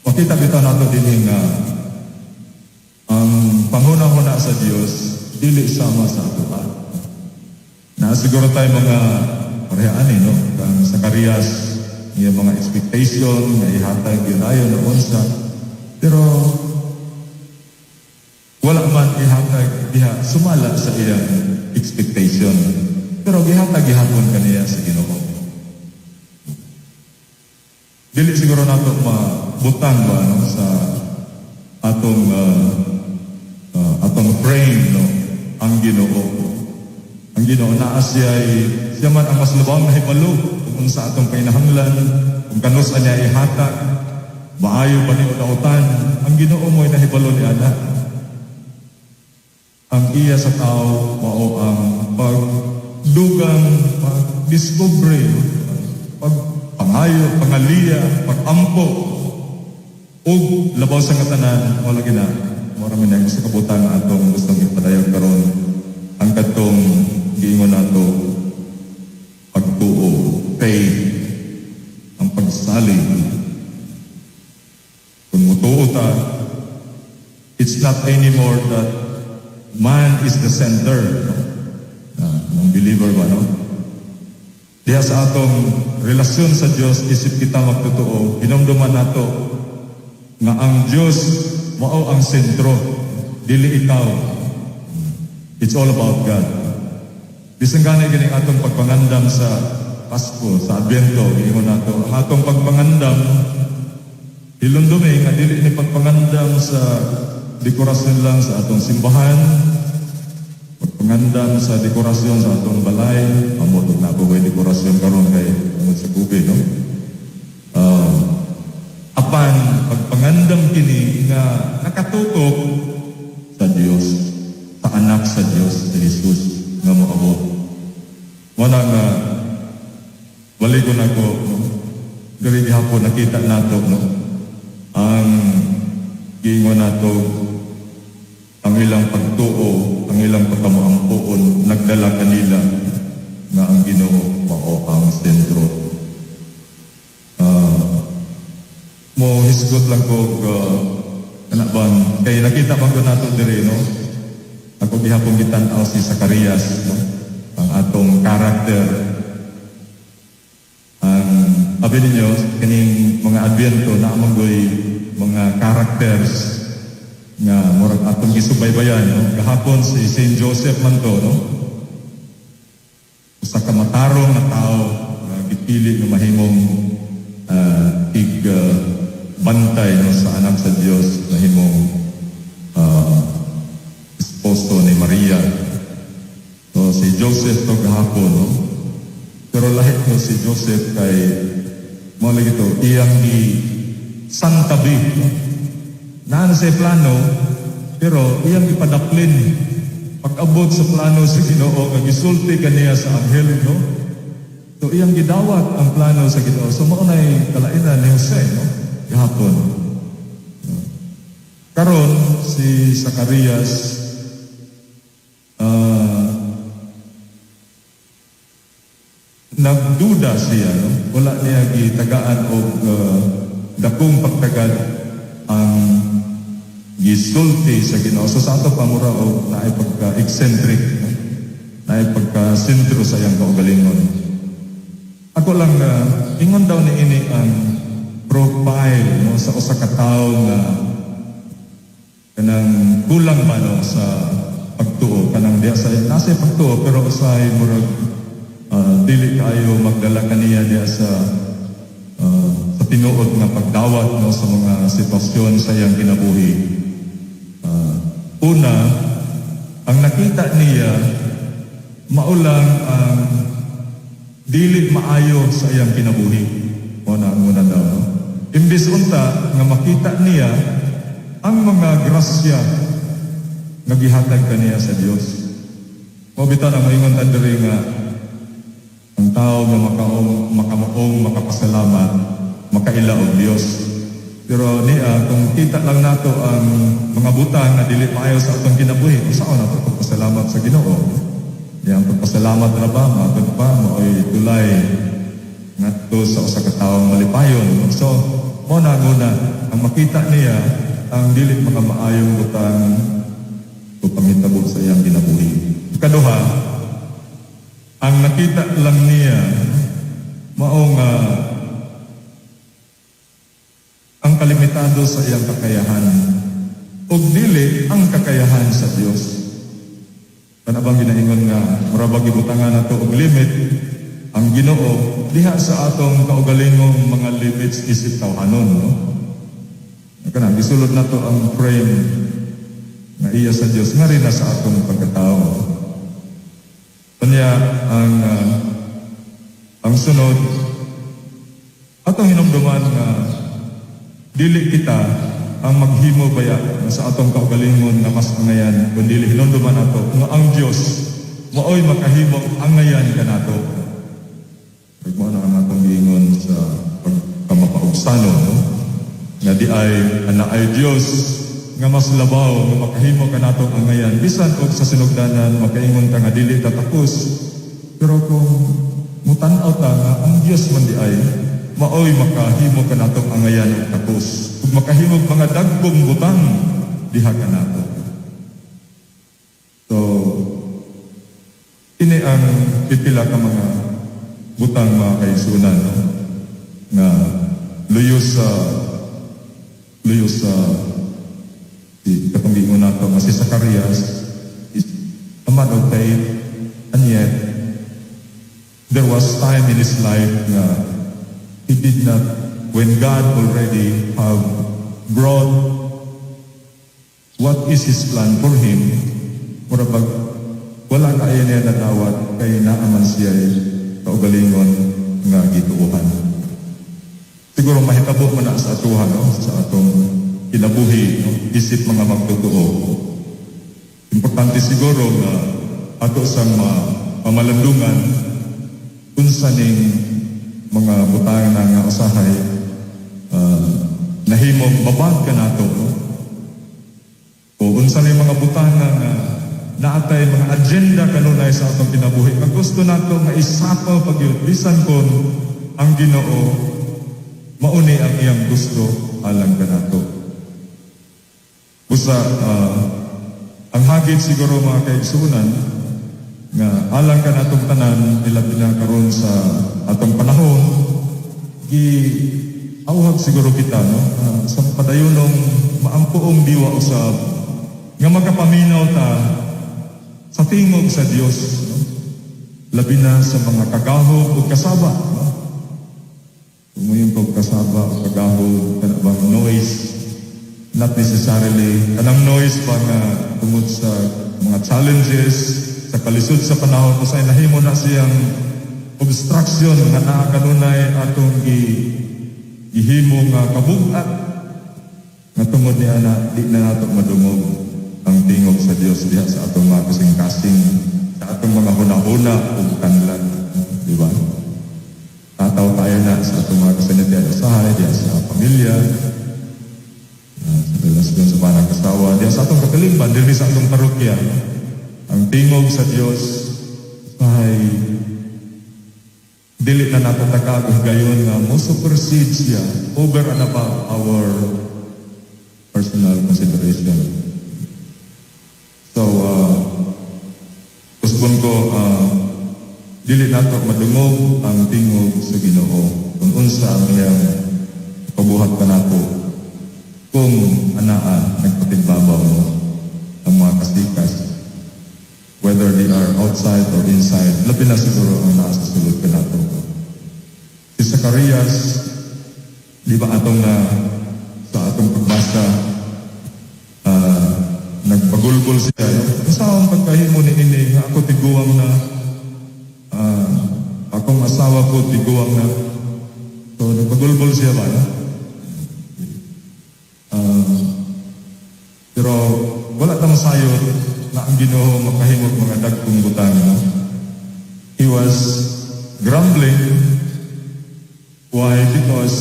Makita bitaw nato dinhi nga ang panghuna-huna sa Dios dili sama sa atoa. Na siguro tayo mga parehaan eh, no? Kang Zacarias, iya mga expectation nga ihatag yun ayon na unsa. Pero wala man ihatag diha sumala sa iyang expectation. Pero gihatag gihapon kaniya sa Ginoo. Dili siguro nato mabutang ba, no, sa atong atong frame, no, ang Ginoo. Ang Ginoo naa siya, siya man ang mas labang nahibalo kung unsa atong panginahanglan, kung kanus-a niya ihatag, maayo ba ni o dautan, ang Ginoo mo'y nahibalo ni ana. Ang iya sa tao mao ang pagdugang, pagdiskubre, pagpangayo, pangaliya, pagampo, ug labaw sa katanan, wala gina. Mura man ang sa kabutan nga atong gustong ipadayag karon, ang katong giingon nato pagtuo, faith, ang pagsalig. Kung mutuo ta, it's not anymore that man is the center, no? Ng believer ba, no? Diha sa atong relasyon sa Dios, isip kita magtotoo, hinumduman nato nga ang Dios mao ang sentro, dili ikaw. It's all about God. Bisan gani kining atong pagpangandam sa Pasko, sa Adbyento, giingon nato, ang atong pagpangandam, hilumdumi nga dili ni pagpangandam sa dekorasyon lang sa atong simbahan, pagpangandam sa dekorasyon sa atong balay, amot og naa ko'y dekorasyon karon kay tungod sa COVID, no? Apan pagpangandam kini nga nakatutok sa Dios, sa anak sa Dios, sa Jesus nga moabot. Mao na nga balikon ako, no? Diri gihapon nakita nato, no, ang giingon nato, ang ilang pagtuo, ang ilang pagkamuampoon nagdala kanila nga ang Ginoo mao ang sentro. Mo hisgot lang ko kana bang kay nakita man ko nato diri, no, ako gihapon gitan-aw si Zacarias, no, ang atong karakter, ang abi ninyo kining mga Adbyento na manggoy mga characters nga murag atong gisubaybayan, no. Gahapon si Saint Joseph man to, no, usa ka matarong nga tao nga gipili nga mahimong ig bantay, no, sa anak sa Dios, mahimong esposo ni Maria. So si Joseph to gahapon, no, pero lahit no si Joseph kay mo lagi to iyang gi santabi, no? Naan sa plano pero iyang ipadaplin pag-abot sa plano sa Ginoo nga gisulti kaniya sa anghel, no. So iyang gidawat ang plano sa Ginoo. So mao nay kalainan ni Jose, no, gahapon. Karon si Zacarias, nagduda siya, no? Wala niya gitagaan og dakong pagtagad ang gisulti sa Ginoo. So sa ato pa mura og naay pagka eccentric, no? Naay pagka sentro sa iyang kaugalingon. Ako lang ingon daw ni ini ang profile, no, sa usa ka tawo nga kanang kulang ba, no, sa pagtuo, kanang diha sa nasa pagtuo pero usahay murag dili kaayo magdala kaniya diha sa tinuod nga pagdawat, no, sa mga sitwasyon sa iyang kinabuhi. Una, ang nakita niya maulang ang dili maayo sa iyang kinabuhi. Mao na ang una daw, no? Imbis unta nga makita niya ang mga grasya nga gihatag kaniya sa Dios. Mao bitaw na moingon ta diri nga ang tao nga makaong makamaong makapasalamat, makaila og Dios. Pero niya, kung kita lang nato ang mga butang nga dili maayo sa atong kinabuhi, unsaon nato pagpasalamat sa Ginoo? Diya ang pagpasalamat na ba, matod pa, mao'y tulay ngadto sa usa ka tawo malipayon. So, mo na ang una, ang makita niya ang dili mga maayong butang o panghitabo sa iyang kinabuhi. Kaduha, ang nakita lang niya mao nga ang kalimitado sa iyang kakayahan ug dili ang kakayahan sa Dios. Kana bang ginaingon nga mura bag gibutangan nato og limit ang Ginoo diha sa atong kaugalingong mga limits isip tawhanon, no? Kana gisulod nato ang frame. Nga iya sa Dios nga rin na sa atong pagkatao. Kanya ang sunod, atong hinumduman nga dili kita ang maghimo baya nga sa atong kaugalingon nga mas angayan, kun dili hinumduman nato nga ang Dios maoy makahimo angayan kanato. Ug mao na ang atong giingon sa pagkamapaubsano, no? Nga di ay anaay Dios nga mas labaw nga makahimo kanatong angayan, bisan og sa sinugdanan makaingon ta nga dili ta takos, pero kung mutan-aw ta nga ang Dios man di ay maoy makahimo kanatong angayan og takos ug makahimo og mga dagkong butang diha kanato. So ini ang pipila ka mga butang, mga kaigsuonan, no? Nga luyo sa si katong giingon nato nga si Zacarias is a man of faith, and yet there was time in his life nga he did not, when God already have brought what is his plan for him, mura bag wala kaayo niya nadawat kay naa man siya kaugalingon nga gituohan. Siguro mahitabo man na sa atuhan, no? Sa atong kinabuhi, no? Isip mga magtotoo. Importante siguro nga ato sang mamalandungan unsa ning mga butang na nga usahay nahimong babag kanato, no? O unsa ning mga butang nga naatay mga agenda kanunay sa atong kinabuhi nga gusto nato nga isapaw pagyud bisan kon ang Ginoo mauni ang iyang gusto alang kanato. Busa ang hagit siguro, mga kaigsuonan, nga alang kanatong tanan, ilabi na karon sa atong panahon, gi auhag siguro kita, no, sa padayunong maampuong diwa usab nga makapaminaw ta sa tingog sa Dios, no? Labi na sa mga kagahog ug kasaba, no? Kung mo kog kasaba o kagahog, kana bang noise, not necessarily kanang noise ba nga tungod sa mga challenges sa kalisod sa panahon, usay nahimo na siyang obstruction nga naa kanunay atong gi gihimo nga kabugat nga tungod niya na di na nato madungog ang tingog sa Dios diha sa atong mga kasing-kasing, sa atong mga hunahuna ug kanlan, di ba? Tataw tayo na sa atong mga kasinatian usahay diha sa pamilya, sa relasyon sa panag-asawa, diha sa atong katilingban, diri sa atong parokya. Ang tingog sa Dios usahay dili na nato tagag gayon nga mo supersede siya over and above our personal consideration. So, usbon ko, dili nato madungog ang tingog sa Ginoo kung unsa ang iyang pabuhat kanato kung anaa nagpatigbabaw, no, ang mga kasikas, whether they are outside or inside, labi na siguro ang naa sa sulod kanato. Si Zacarias, di ba, atong na sa atong pagbasa, nagpagulgol siya, no? Unsaon pagkahimo ni ini nga ako tiguang na, akong asawa ko tiguang na? So nagpagulgol siya ba, no? Pero wala ta masayod na ang Ginoo makahimog mga dagkong butang, no? He was grumbling. Why? Because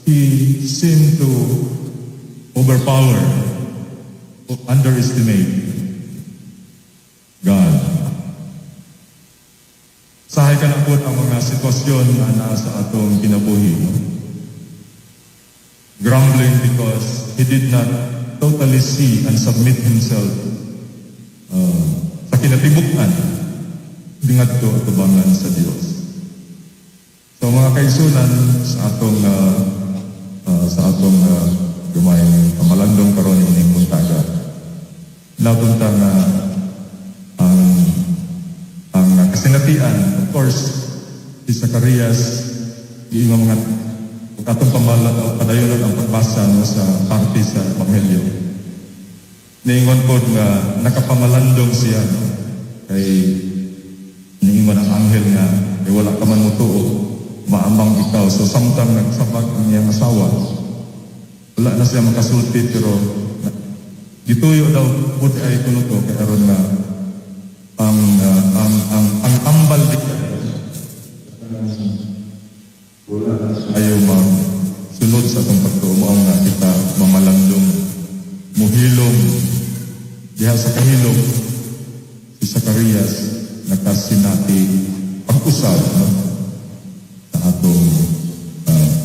he seemed to overpower or underestimate God. Sahay kana po ang mga sitwasyon na nasa atong kinabuhi. No? Grumbling because he did not totally see and submit himself sa kinatibuk-an ngadto atubangan sa Dios. So mga kaigsuonan, sa atong gamayng pamalandong karon ining buntaga, napunta nga ang kasinatian, of course, si Zacarias, giingon mga atong pamala padayonon ang pagbasa, no, sa parte sa Ebanghelyo. Niingon po nga nakapamalandong siya, no? Kay niingon ang anghel nga eh, wala ka man motuo, maamang ikaw. So samtang nagsabag ang iyang asawa, wala na siya makasulti, pero gituyo daw buti ay kuno to kay aron nga ang tambal di ayaw mag sunod sa atong pagtuo, mao nga kita mamalandong, muhilom. Diha sa kahilom si Zacarias nakasinati pag-usab, no, sa atong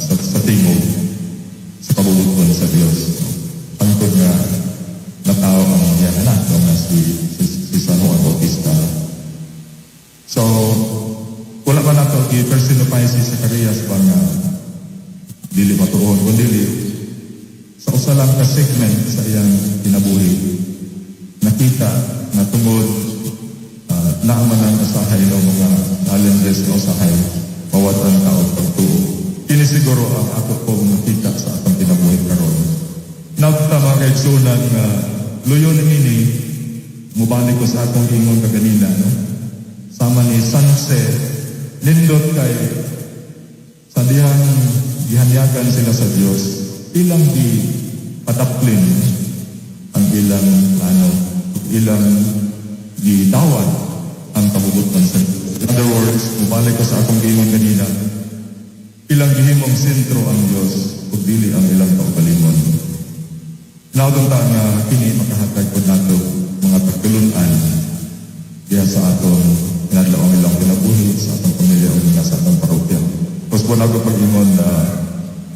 sa tingog sa kabubut-on sa Dios, no? Hangtod nga natao ang iyang anak, no, nga si San Juan Bautista. So wala ba nato i-personify si Zacarias ba nga dili matuon, kundi sa usa lang ka segment sa iyang kinabuhi nakita na tungod naa man ang usahay, no, mga challenges na usahay mawad-an ka og pagtuo. Kini siguro ang ato pong nakita sa atong kinabuhi karon. Nagta, mga kaigsunan, nga luyon ini, mubalik ko sa akong ingon kaganina, no, sama ni San Jose, nindot kay sa dihang gihanyagan sila sa Dios, ilang gi padaplin ang ilang plano, ilang gidawat ang kabubut-on sa Dios. In other words, mubalik ko sa akong giingon kanina, ilang gihimong sentro ang Dios ug dili ang ilang kaugalingon. Naudong ta nga kini makahatag pod nato mga pagtulun-an diha sa atong inadlaw ang ilang kinabuhi, sa atong pamilya ug sa atong parokya. Tapos po nago pag-ingon na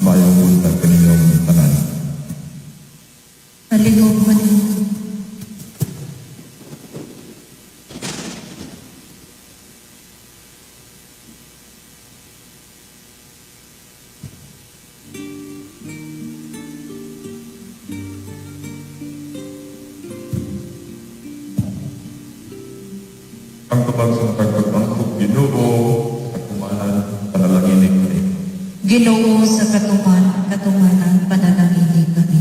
maayong buntag kaninyong tanan. Palihog man. Ang tubag sa pagpagpangkop, Ginoo, sa katumanan, panalangini kami. Ginoo sa katumanan, panalangini kami.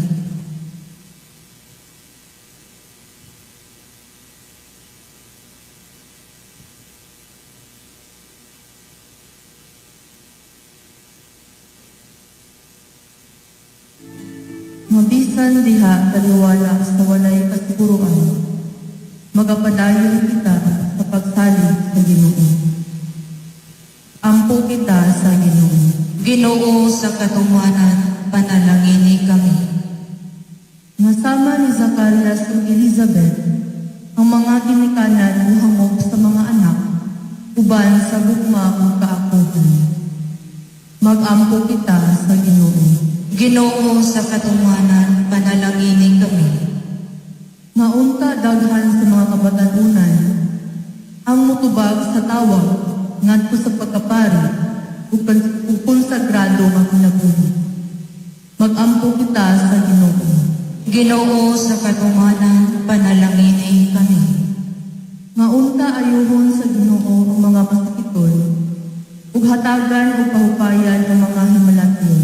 Mabisan diha taliwala sa walay kasiguruan, magapadayon kita sa pagsalig sa Ginoo. Ampo kita sa Ginoo. Ginoo sa katumanan, panalangini kami. Nasama ni Zacarias ug Elizabeth ang mga ginikanan muhangop sa mga anak uban sa gugma ug kaakohan. Magampo kita sa Ginoo. Ginoo sa katumanan, panalangini kami. Naunta daghan sa mga kabatan-unan ang mutubag sa tawag ngadto sa pagkapari ug konsagrado nga kinabuhi. Magampo kita sa Ginoo. Ginoo sa katumanan, panalangini kami. Nga unta ayuhon sa Ginoo ang mga masakiton ug hatagan og kahupayan ang mga himalatyon.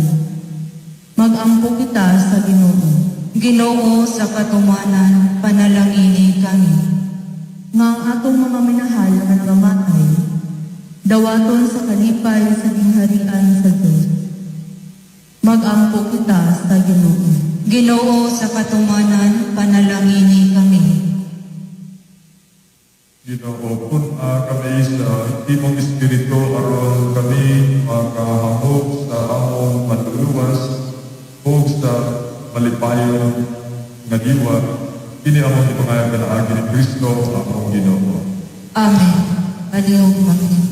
Magampo kita sa Ginoo. Ginoo sa katumanan, panalangini kami. Nga ang atong mga minahal nga nangamatay dawaton sa kalipay sa gingharian sa Dios. Magampo kita sa Ginoo. Ginoo sa katumanan, panalangini kami. Ginoo, pun-a kami sa imong espiritu aron kami makahangop sa among manluluwas ug sa malipayon nga diwa. Kini among ipangayo kanaagi ni Kristo among Ginoo. Amen. Palihog maglingkod.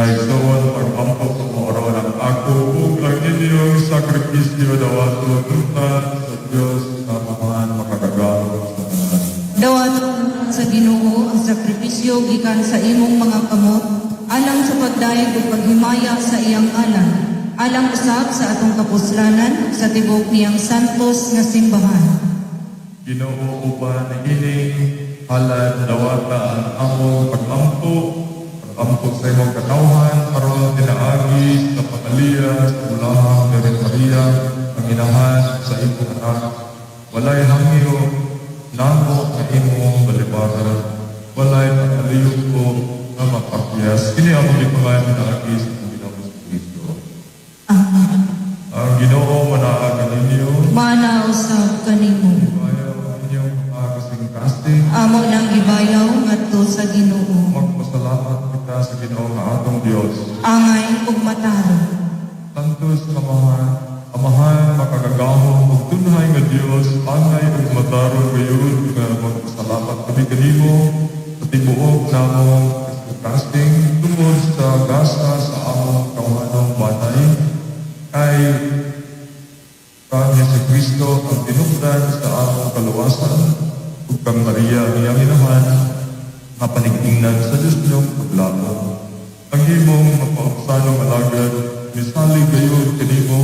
Mga igsoon, pag-ampo sa maarawan ang ako ug ang inyong sakripisyo dawaton unta sa Dios na Amahan makagagahom sa tanan. Dawaton sa Ginoo ang sakripisyo gikan sa imong mga kamot alang sa pagdayeg ug paghimaya sa iyang alan, alang usab sa atong kapuslanan sa tibuok niyang santos nga simbahan. Ginoo, uban ining halad dawata ang among pag-ampo, pag-ampo sa imong katawhan aron pinaagi sa pangaliya sa bulahang Birhen Maria, ang inahan sa imong anak. Walay hangyo namo nga imong balibaran, walay pagkaliyuko nga mapakyas. Kini among gipangayo pinaagi sa among Ginoong Kristo. Amen. Ang Ginoo manaag kaninyo. Mana usab kanimo. Ibayaw ang inyong mga kasing-kasing. Amo nang gibayaw ngadto sa Ginoo. Magpasalamat kita sa Ginoo nga atong Dios. Angay ug matarong. Santos Amahan, Amahan makagagahom ug tunhay nga Dios, angay ug matarong gayud nga magpasalamat kami kanimo sa tibuok namong kasing tungod sa gasa sa among tawhanong banay kay kang Jesu Kristo ang tinubdan sa among kaluwasan ug kang Maria ang iyang inahan nga panigtingnan sa Diyos niyong paglaom. Ang imong mapaupsanong alagad, misalig gayud kanimo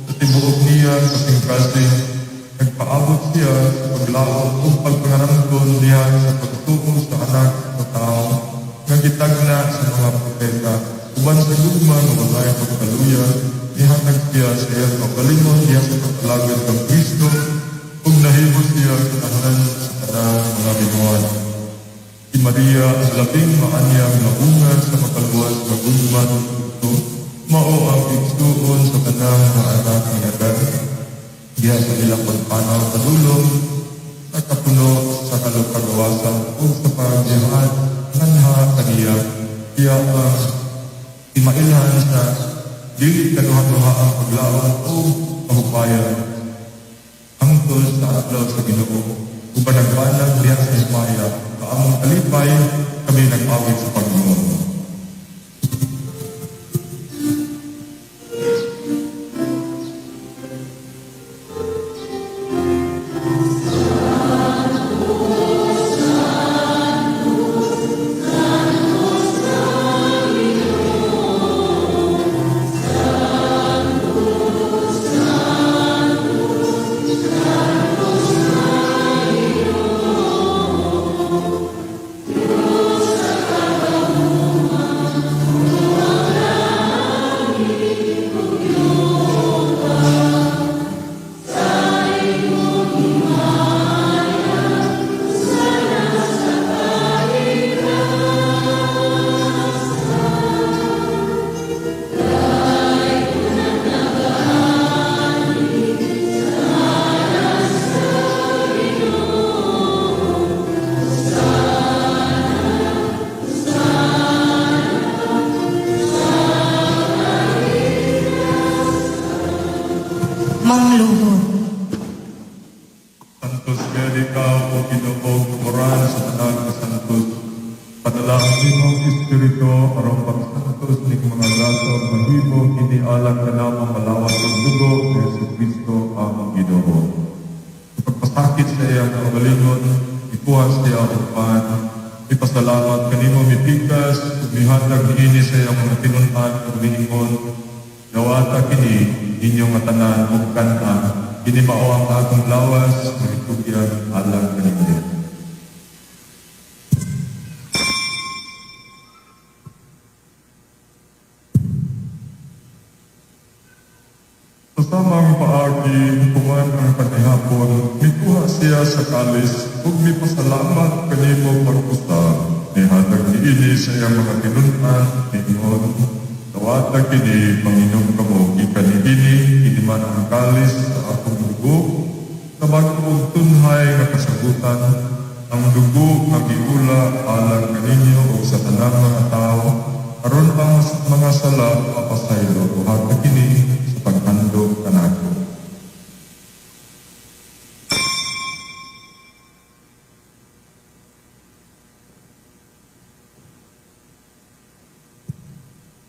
sa tibuok niya kasing-kasing, nagpaabot siya sa paglaom ug pagpangaramdon niya sa pagtuo sa anak sa tao nga gitagna sa mga propeta uban sa gugma nga walay pagkaluya. Nihatag siya sa iyang kaugalingon diha sa pag-alagad kang Kristo ug nahimo siya kinahan sa tanang mga binuhat. Si Maria ang labing maanyag nga bunga sa makaluwas nga gugma ni Kristo, mao ang igsuon sa tanang mga anak ni Adan diha sa ilang pagpanaw padulong sa kapuno sa kalukagawasan ug sa pagjihat nganha kaniya. Siya ang timailhan sa dili kaduha-duha ang paglaom o kahupayan hangtod sa adlaw sa Ginoo uban nagbanag diha sa himaya sa among kalipay kami nag-awit sa Panginoon. Mangluhod. Santos gayud ikaw, O Ginoo, tumoran sa tanan ka santos. Padala ang imong Espiritu aron pagsantos ning mga gasa ug mahimo kini alang kanamo nga lawas ug dugo ni Jesu Kristo among Ginoo. Sa pagpasakit sa iyang kaugalingon, ikuha siya og pan, ipasalamat kanimo, mipikas ug mihatag niini sa iyang mga tinun-an ug miingon, "Dawata kini inyong tanan ug kan-a. Kini mao ang akong lawas nga gitugyan alang kaninyo." Sa samang paagi, human ang panihapon, mikuha siya sa kalis ug mipasalamat kanimo pag-usab. Nihatag niini sa iyang mga tinun-an, niingon, "Dawata kini, manginom kamo gikan niini. Kini man ang kalis sa akong dugo, sa bag-o ug tunhay nga kasagutan, ang dugo nga giula alang kaninyo ug sa tanang mga tawo, aron ang mga sala mapasaylo. Buhata kini sa paghandom kanako."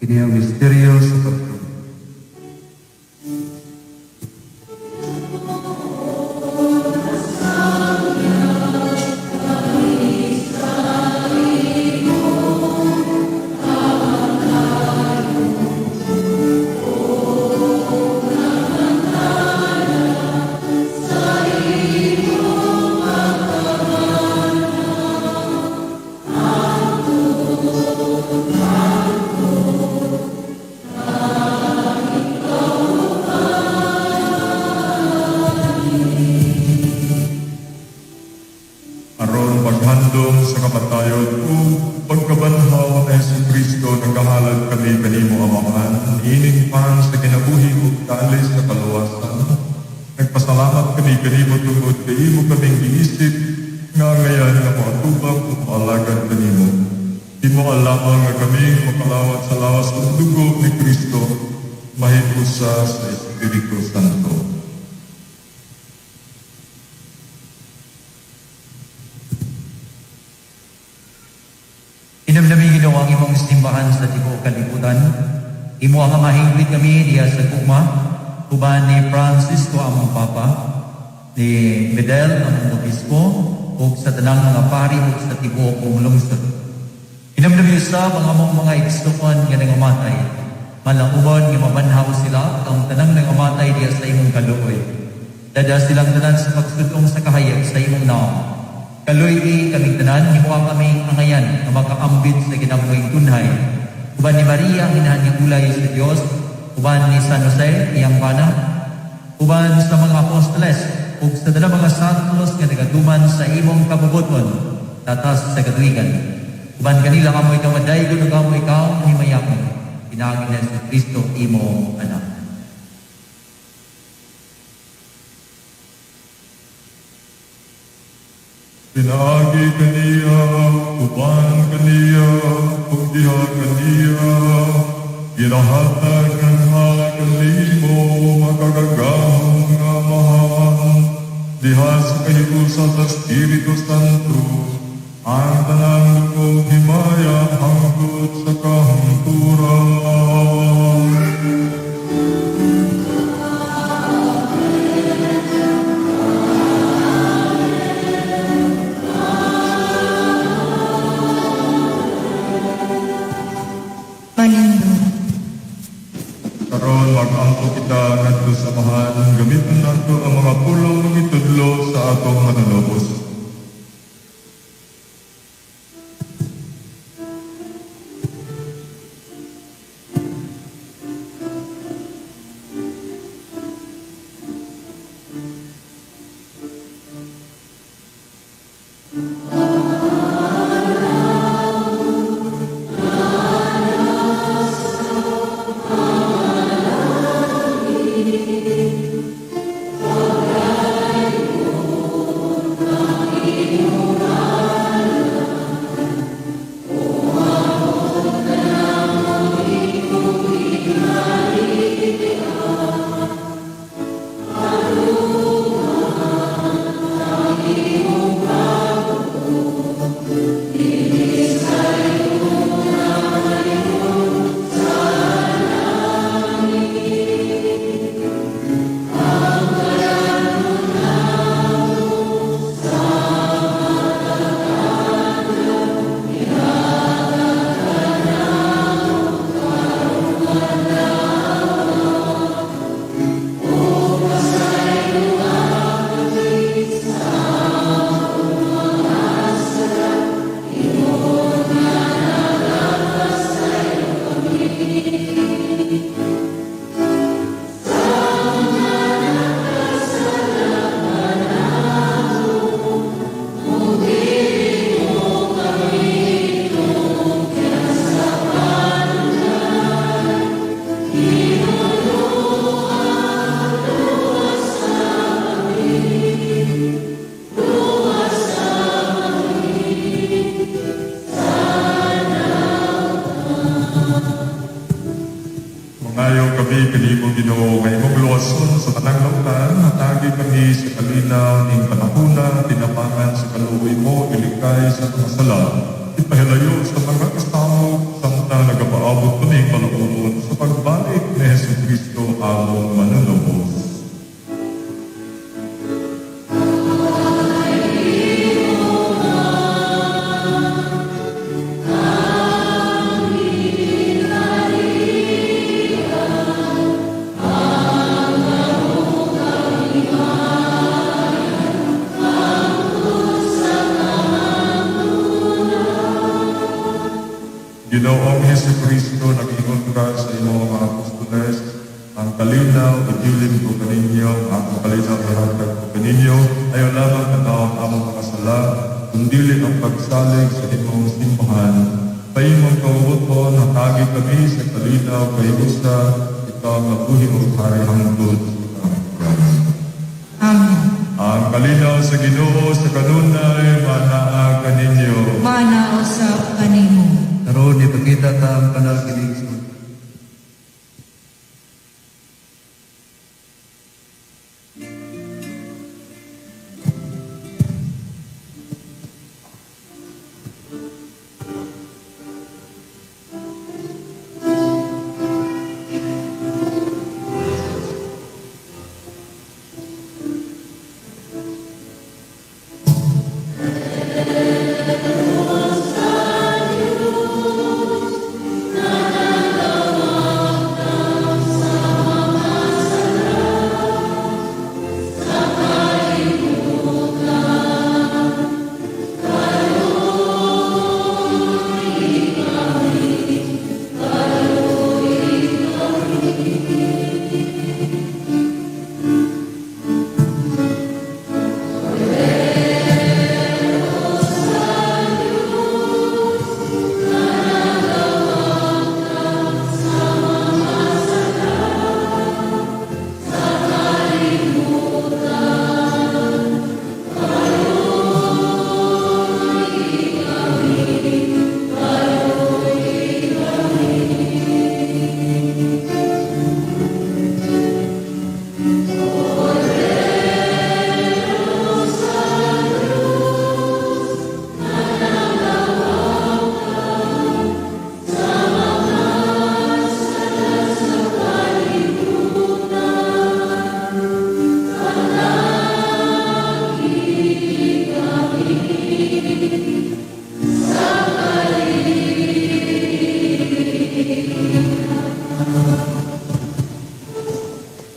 Kini ang misteryo sa pagtuo. Aron paghandom sa kamatayon ug pagkabanhaw ni Hesukristo, nagahalad kami kanimo, Amahan, ining pan sa kinabuhi ug kalis sa kaluwasan. Nagpasalamat kami kanimo tungod kay imo kaming giisip nga ngayan nga moatubang ug moalagad kanimo. Himoa lamang nga kami makalawat sa lawas ug dugo ni Kristo, mahiusa sa Espiritu Santo. Hinamnami, Ginoo, ang imong simbahan sa tibuok kalibutan. Imo ang mahingpit kami diha sa gugma uban ni Francisco among Papa, ni Medel among Obispo, ug sa tanang mga pari ug sa tibuok buong lungsod. Hinamnami usab ang among mga igsuon nga nangamatay. Malauban nga mabanhaw sila ang tanang nangamatay diha sa imong kaluoy. Dada silang tanan sa pagsudong sa kahayag sa imong naong. Kaluy-i kaming tanan, himoa kaming angayan nga makaambit sa kinabuhing tunhay. Uban ni Maria, ang inahan nga ulay sa Dios, uban ni San Jose, iyang bana, uban sa mga apostoles, ug sa tanang mga santos nga nagatuman sa imong kabubuton, tatas sa katuigan. Uban kanila amo ikaw madaygon ug amo ikaw himayakon. Pinaagi ni Kristo imo anak. Pinaagi kaniya, uban kaniya, ug diha kaniya, ginahatag ang kanimo makagagahom nga Amahan, diha sa kahiusa sa Espiritu Santo, ang tanang ug himaya hangtod sa kahangturan. Manindog. Karon mag-ampo kita ngadto sa Amahan, gamiton nato ang mga pulong itudlo sa atong manunubos. Mangayo kami kanimo, Ginoo, nga imong luwason sa tanang lautan, hatagi kami sa kalinaw ning panahuna, tinapangan sa kaluoy mo, ilikay sa mga sala, ipahilayo sa mga kasamok, samtang nagapaabot kami. Ginoong Hesukristo, nag-ingon ka sa imong mga apostoles, ang kalinaw ibilin ko kaninyo, ang akong kalinaw ihatag ko kaninyo, ayaw lamang tan-awon ang among mga sala, kundili ang pagsalig sa imong simbahan. Sa imong kabubut-on, hatagi kami sa kalinaw kay usa, ikaw nga buhi ug hari hangtod sa kamatuoran. Amen. Ang kalinaw sa Ginoo sa kanunay manaa kaninyo. Mana usab kanimo. Karon ipakita ta ang kanal kining igsoon.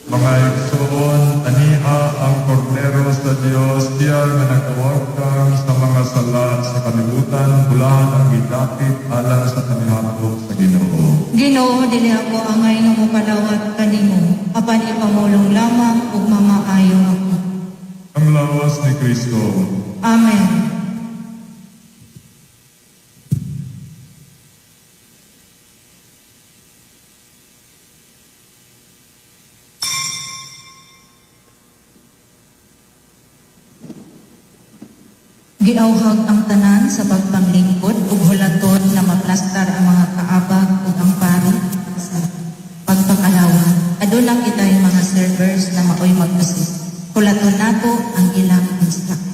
Mga igsoon, aniha ang kordero sa Dios, siya nga nagawagtang sa mga sala sa kalibutan, bulahan ang gidapit alang sa panihapok sa Ginoo. Ginoo, dili ako angay nga mopalawat kanimo, apan ipamulong lamang ug mamaayo ako. Ang lawas ni Kristo. Amen. Giawhag ang tanan sa pagpanglingkod ug hulaton na maplastar ang mga kaabag ug ang pari sa pagpakalawan. Aduna kitay mga servers na maoy mag-assist. Hulaton nato ang ilang instruction.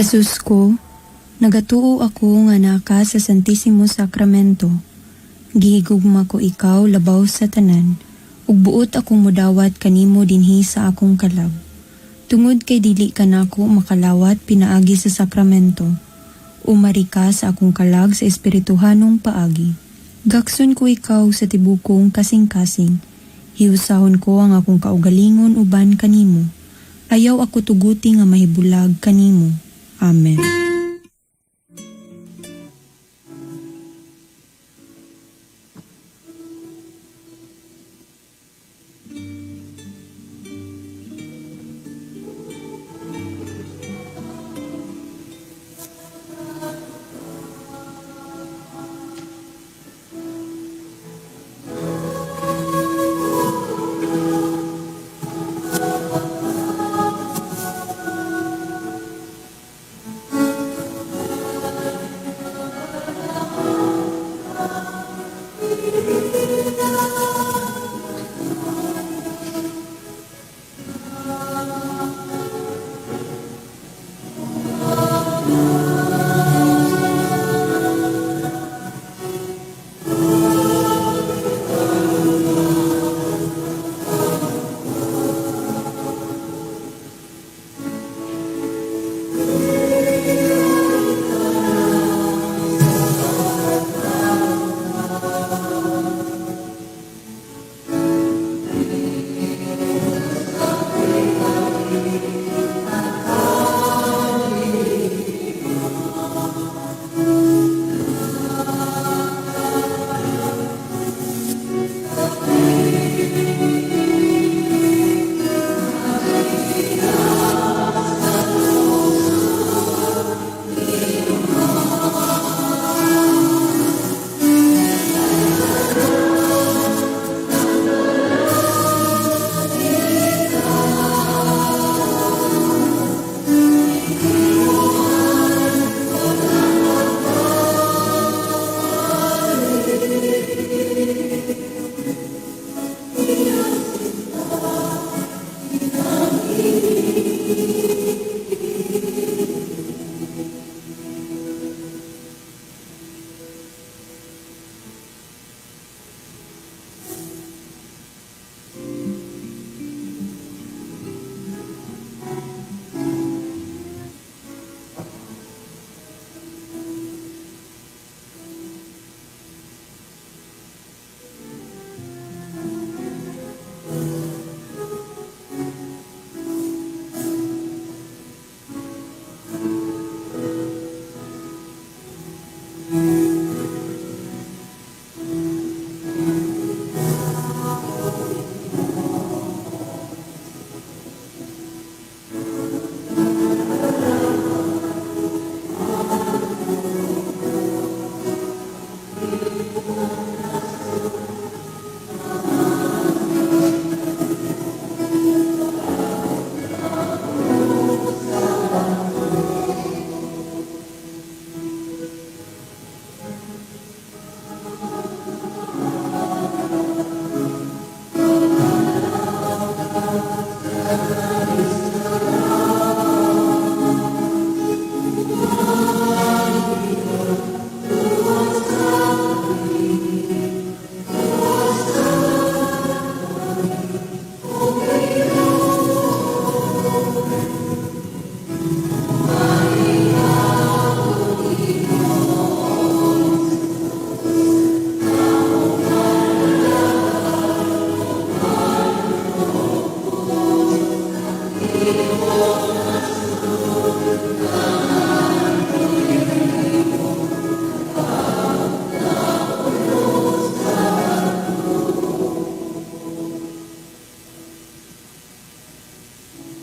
Jesus ko, nagatuo ako nga naa ka sa Santisimo Sacramento. Gihigugma ko ikaw labaw sa tanan, ug buot akong mudawat kanimo dinhi sa akong kalag. Tungod kay dili ka nako makalawat pinaagi sa sakramento, umari ka sa akong kalag sa espirituhanong paagi. Gakson ko ikaw sa tibukong kasing-kasing. Hiusahon ko ang akong kaugalingon uban kanimo. Ayaw ako tuguti nga mahibulag kanimo. Amen.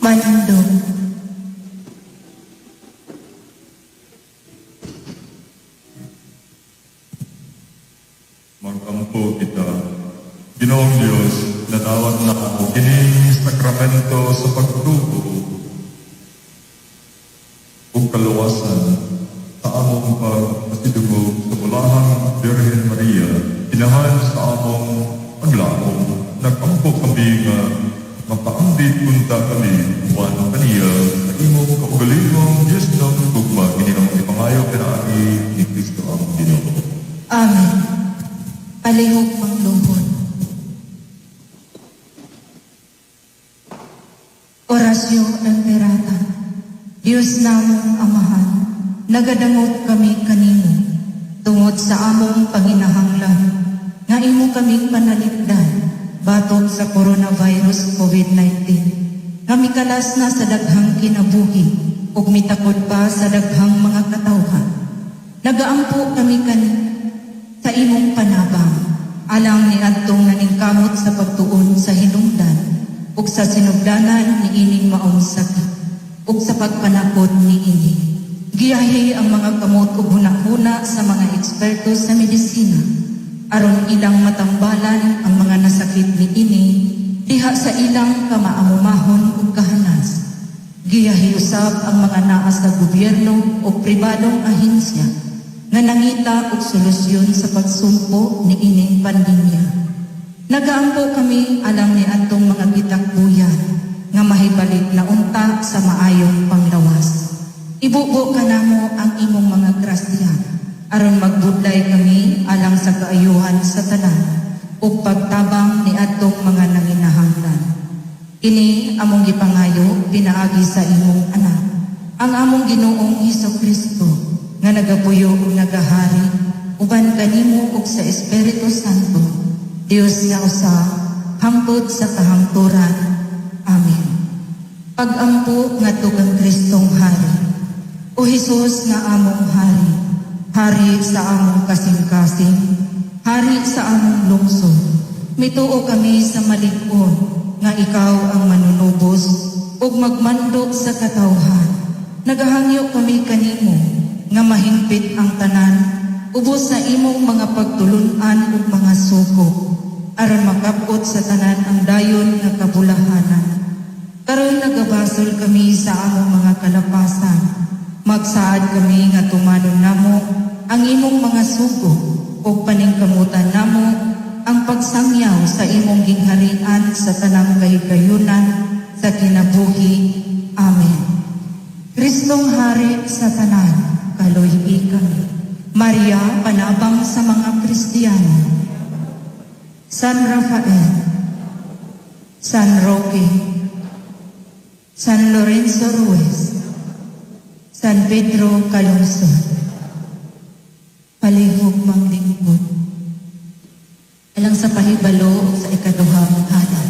Manindog. Magampo kita. Ginoong Diyos, nadawat na ako kining sakramento sa pagtubo ug kaluwasan sa among pagpasidungog sa bulahang Birhen Maria, inahan sa among paglaom, nag-ampo kami nga Makaambit unta kami uban kaniya sa imong kaugalingong Diyosnong gugma. Kini ang ipangayo pinaagi ni Kristo ang Ginoo. Amen. Palihog pangluhod. Orasyo Imperata. Diyos namong Amahan, nagadangot kami kanimo tungod sa among panginahanglan nga imo kaming panalipdan batok sa coronavirus COVID-19. Kami kalas na sa daghang kinabuhi ug mitakod pa sa daghang mga katawhan. Nagaampo kami sa imong panabang alang ni adtong naningkamot sa pagtuon sa hinungdan ug sa sinugdanan ni ining maong sakit ug sa pagpanakot niini. Giyahi ang mga kamot ug hunahuna sa mga eksperto sa medisina aron ilang matambalan ang mga nasakit niini diha sa ilang kamaamumahon ug kahanas. Giyahi usab ang mga naa sa gobyerno o pribadong ahensya nga nangita og solusyon sa pagsumpo niining pandemya. Nagaampo kami alang ni atong mga gitakbuyan nga mahibalik na unta sa maayong panglawas. Ibubo kanamo ang imong mga grasya aron magbudlay kami alang sa kaayuhan sa tanan ug pagtabang ni atong mga nanginahanglan. Kini among gipangayo pinaagi sa imong anak, ang among Ginoong Hesus Kristo nga nagapuyo ug nagahari uban kanimo ug sa Espiritu Santo, Dios nga usa hangtod sa kahangturan. Amen. Pagampo ngadto kang Kristong Hari. O Hesus nga among Hari, Hari sa among kasing-kasing, Hari sa among lungsod. Mituo kami sa malig-on nga ikaw ang manunubos ug magmando sa katawhan. Nagahangyo kami kanimo nga mahingpit ang tanan ubos sa imong mga pagtulun-an ug mga sugo aron makab-ot sa tanan ang dayon nga kabulahanan. Karon nagabasol kami sa among mga kalapasan. Magsaad kami nga tumanon namo ang imong mga sugo ug paningkamutan namo ang pagsangyaw sa imong gingharian sa tanang kahigayunan sa kinabuhi. Amen. Kristong Hari sa tanan, kaluy-i kami. Maria, panabang sa mga Kristiyano. San Rafael, San Roque, San Lorenzo Ruiz, San Pedro Calungsod. Palihog manglingkod. Alang sa pahibalo ug sa ikaduhang halad.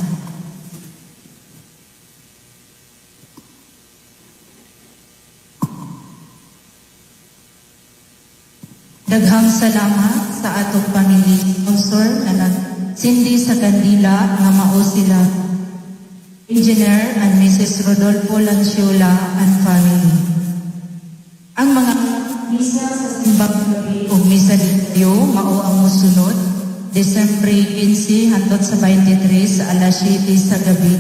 Daghang salamat sa atong family sponsor na nagsindi sa kandila nga mao sila Engineer and Mrs. Rodolfo Lanciola and family. Ang mga misa sa simbang gabi ug misa di Diyo mao ang mosunod Desembre 15 hangtod sa 23 sa alas 7 sa gabi,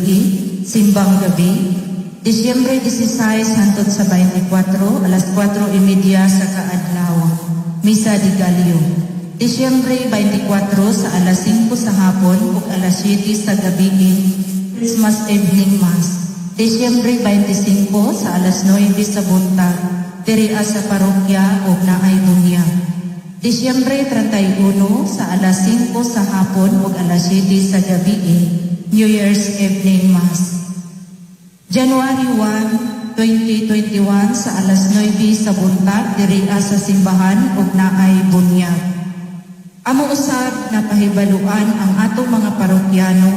simbang gabi. Disyembre 16 hangtod sa 24 alas 4:30 sa kaadlaw, Misa di Gallo. Disyembre 24 sa alas 5 sa hapon ug alas 7 sa gabi, Christmas Evening Mass. Disyembre 25 sa alas 9 sa buntag, diri sa parokya ug naay bunyag. Disyembre 31 sa alas 5 sa hapon ug alas 7 sa gabi, New Year's Evening Mass. January 1, 2021 sa alas 9 sa buntag diri sa simbahan ug naay bunyag. Amo usab na pahibaluan ang atong mga parokyano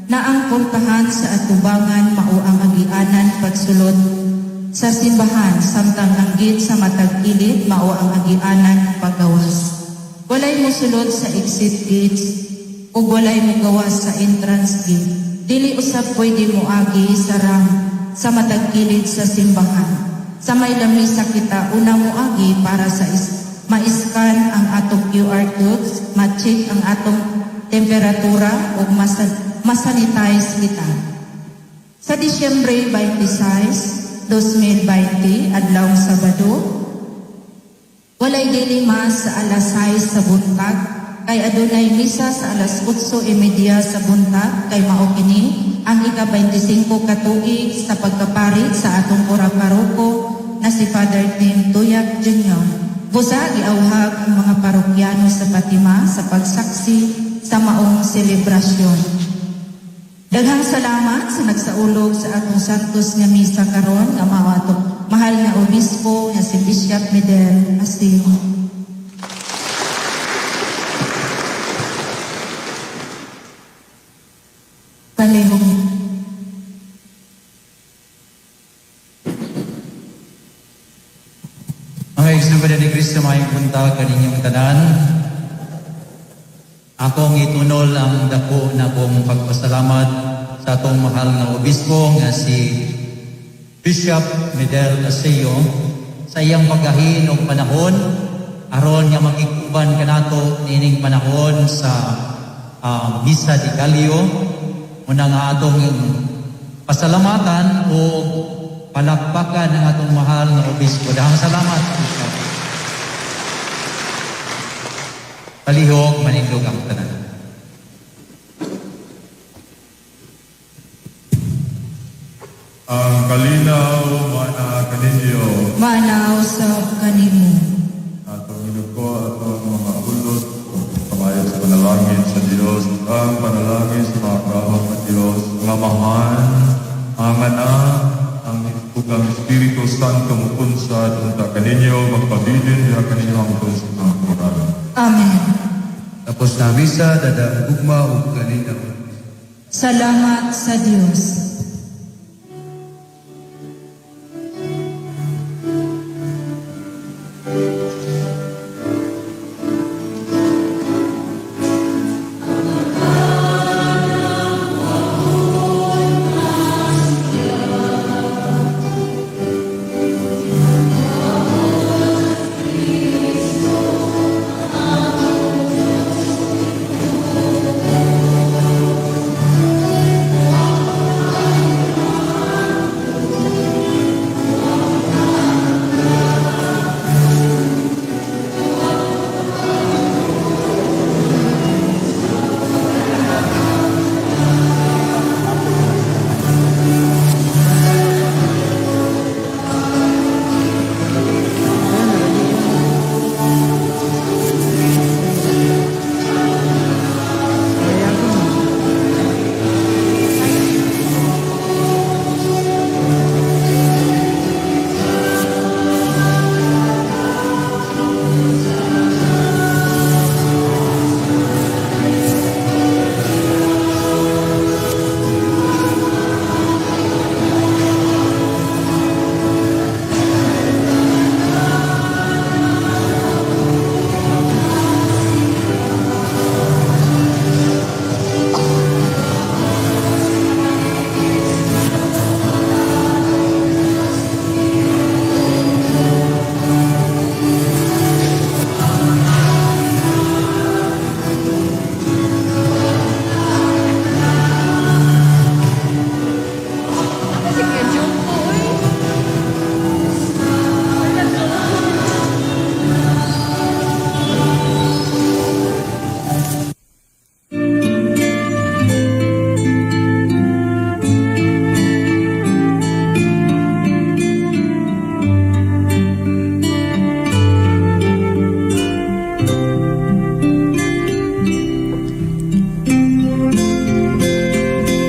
na ang portahan sa atubangan mao ang agianan pagsulod sa simbahan samtang ang gate sa matag kilid mao ang agianan pagawas. Walay mosulod sa exit gates ug walay mogawas sa entrance gate. Dili usab pwede moagi sa ramp sa matag kilid sa simbahan. Sa may lamisa kita una moagi para sa ma-scan ang atong QR codes, ma-check ang atong temperatura ug masanitize kita. Sa Disyembre 26, 2020, adlawng Sabado, walay daily mass sa alas 6 sa buntag Kay adunay misa sa alas 8:30 sa buntag, kay mao kini ang ika-25 ka tuig sa pagkapari sa atong pura paroko na si Father Tim Tuyak Jr. Busa giawhag ang mga parokyano sa Fatima sa pagsaksi sa maong selebrasyon. Daghang salamat sa nagsaulog sa atong Santos nga misa karon nga mao atong mahal nga obispo nga si Bishop Medel Asio. Palihog. Mga igsoon ni Kristo, maayong buntag kaninyong tanan. Akong itunol ang dako na akong pagpasalamat sa atong mahal nga obispo nga si Bishop Medel Aseo sa iyang paggahin og panahon aron nga makig-uban kanato niining panahon sa Misa de Gallo. Una nga atong pasalamatan o palakpakan ang atong mahal nga obispo. Dahang salamat, Bishop. Palihog, manindog ang tanan. Ang kalinaw mana kaninyo. Manaw sa kanimo. Atong inuko, atong mga ulot, pamayo sa panalangin sa Diyos, ang panalangin sa mga kaawang ng Diyos, ang Amahan, ang Anak, ang ug ang Espiritu Santo mupunsad unta kaninyo, magpabilin diha kaninyo hangtod sa kamatuoran. Amen. Tapos na misa, dadang gugma ug kalinaw. Salamat sa Dios.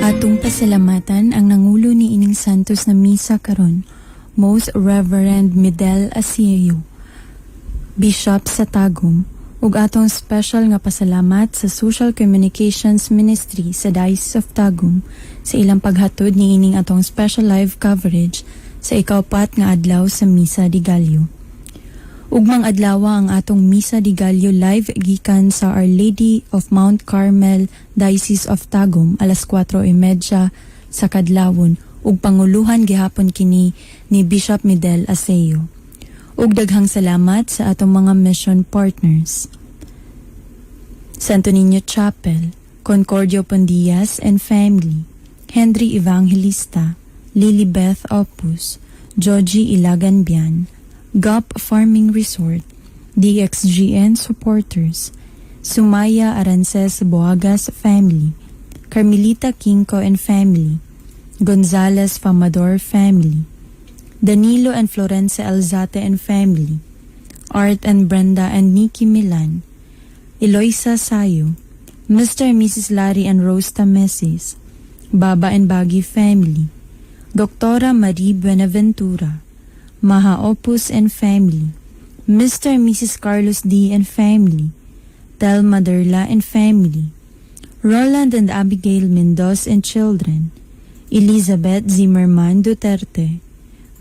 Atong pasalamatan ang nangulo ni ining Santos na misa karon, Most Reverend Medel Asiyo, Bishop sa Tagum, ug atong special nga pasalamat sa Social Communications Ministry sa Diocese of Tagum sa ilang paghatod ni ining atong special live coverage sa ikaupat nga adlaw sa Misa de Gallo. Ugmang adlawa ang atong Misa de Gallo live gikan sa Our Lady of Mount Carmel, Diocese of Tagum, alas 4:30 sa kadlawon ug panguluhan gihapon kini ni Bishop Medel Aseo. Ug daghang salamat sa atong mga mission partners. Santo Niño Chapel, Concordio Pondias and Family, Henry Evangelista, Lilibeth Opus, Joji Ilaganbian, GOP Farming Resort, DXGN Supporters, Sumaya Arances Boagas family, Carmelita Quinco and family, Gonzales Famador family, Danilo and Florence Alzate and family, Art and Brenda and Nikki Milan, Eloisa Sayo, Mr. and Mrs. Larry and Rose Tamesis, Baba and Bagi family, Doctora Marie Buenaventura, Maha Opus and family, Mr. and Mrs. Carlos D. and family, Telma Derla and family, Roland and Abigail Mendoz and children, Elizabeth Zimmerman Duterte,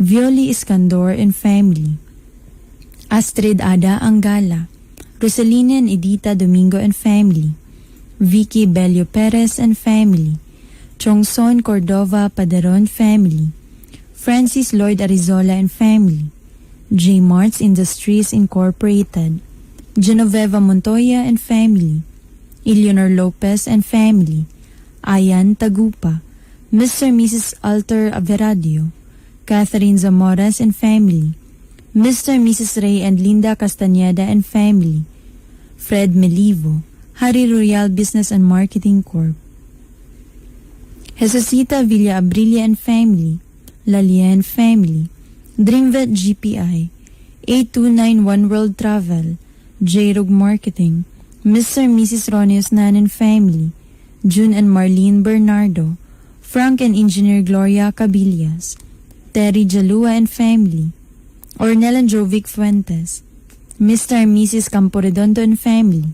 Violi Iskandor and family, Astrid Ada Angala, Rosaline and Edita Domingo and family, Vicky Bello Perez and family, Chongson Cordova Paderon family, Francis Lloyd Arizola and family, J. Marts Industries Incorporated, Genoveva Montoya and family, Eleanor Lopez and family, Ayan Tagupa, Mr. and Mrs. Alter Averadio, Catherine Zamoras and family, Mr. and Mrs. Ray and Linda Castañeda and family, Fred Melivo, Harry Royal Business and Marketing Corp., Jesusita Villa Abrilia and family, Lalien family, Dreamvet GPI, 8291 World Travel, J-Rog Marketing, Mr. and Mrs. Ronius Nan and family, June and Marlene Bernardo, Frank and Engineer Gloria Cabillas, Terry Jalua and family, Ornel and Jovic Fuentes, Mr. and Mrs. Camporedondo and family,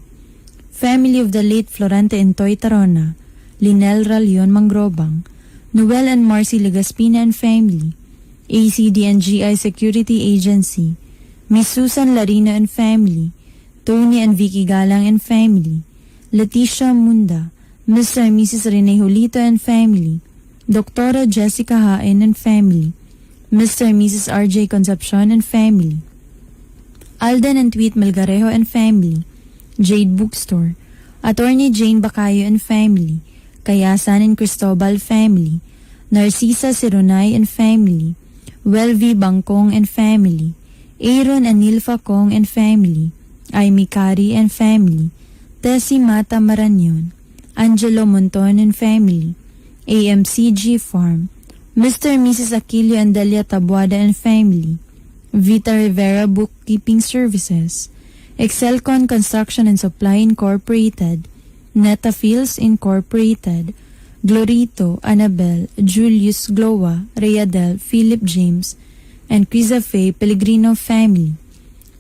family of the late Florante Entoy Tarona, Linel Ralion Mangrobang, Noel and Marcy Legaspina and family, ACD and GI Security Agency, Miss Susan Larino and family, Tony and Vicky Galang and family, Leticia Munda, Mr. and Mrs. Rene Julito and family, Doctora Jessica Haen and family, Mr. and Mrs. RJ Concepcion and family, Alden and Tweet Melgarejo and family, Jade Bookstore, Attorney Jane Bacayo and family, Kayasan and Cristobal family, Narcisa Sironay and family, Welvi Bangkong and family, Aaron and Nilfa Kong and family, Amy Kari and family, Tessie Mata Maranyon, Angelo Monton and family, AMCG Farm, Mr. and Mrs. Aquilio and Delia Tabuada and family, Vita Rivera Bookkeeping Services, Excelcon Construction and Supply Incorporated, Neta Fields Incorporated, Glorito, Annabel, Julius Gloa, Reyadel, Philip James, and Criza Faye Pellegrino family,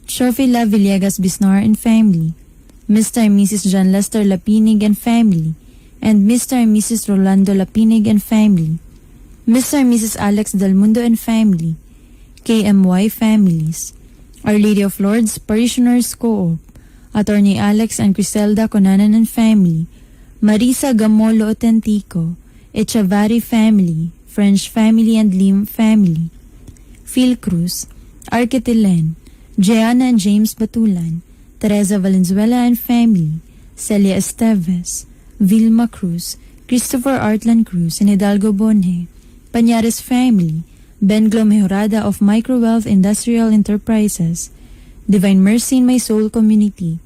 Chofila Villegas Bisnar and family, Mr. and Mrs. John Lester Lapinig and family, and Mr. and Mrs. Rolando Lapinig and family, Mr. and Mrs. Alex Del Mundo and family, KMY families, Our Lady of Lords Parishioners Co-op, Attorney Alex and Criselda Conanan and family, Marisa Gamolo Otentico, Echavarri family, French family and Lim family, Phil Cruz, Arquetilen, Gianna and James Batulan, Teresa Valenzuela and family, Celia Esteves, Vilma Cruz, Christopher Artlan Cruz and Hidalgo Bonhe, Pañares family, Ben Glo Mejorada of Microwealth Industrial Enterprises, Divine Mercy in My Soul Community,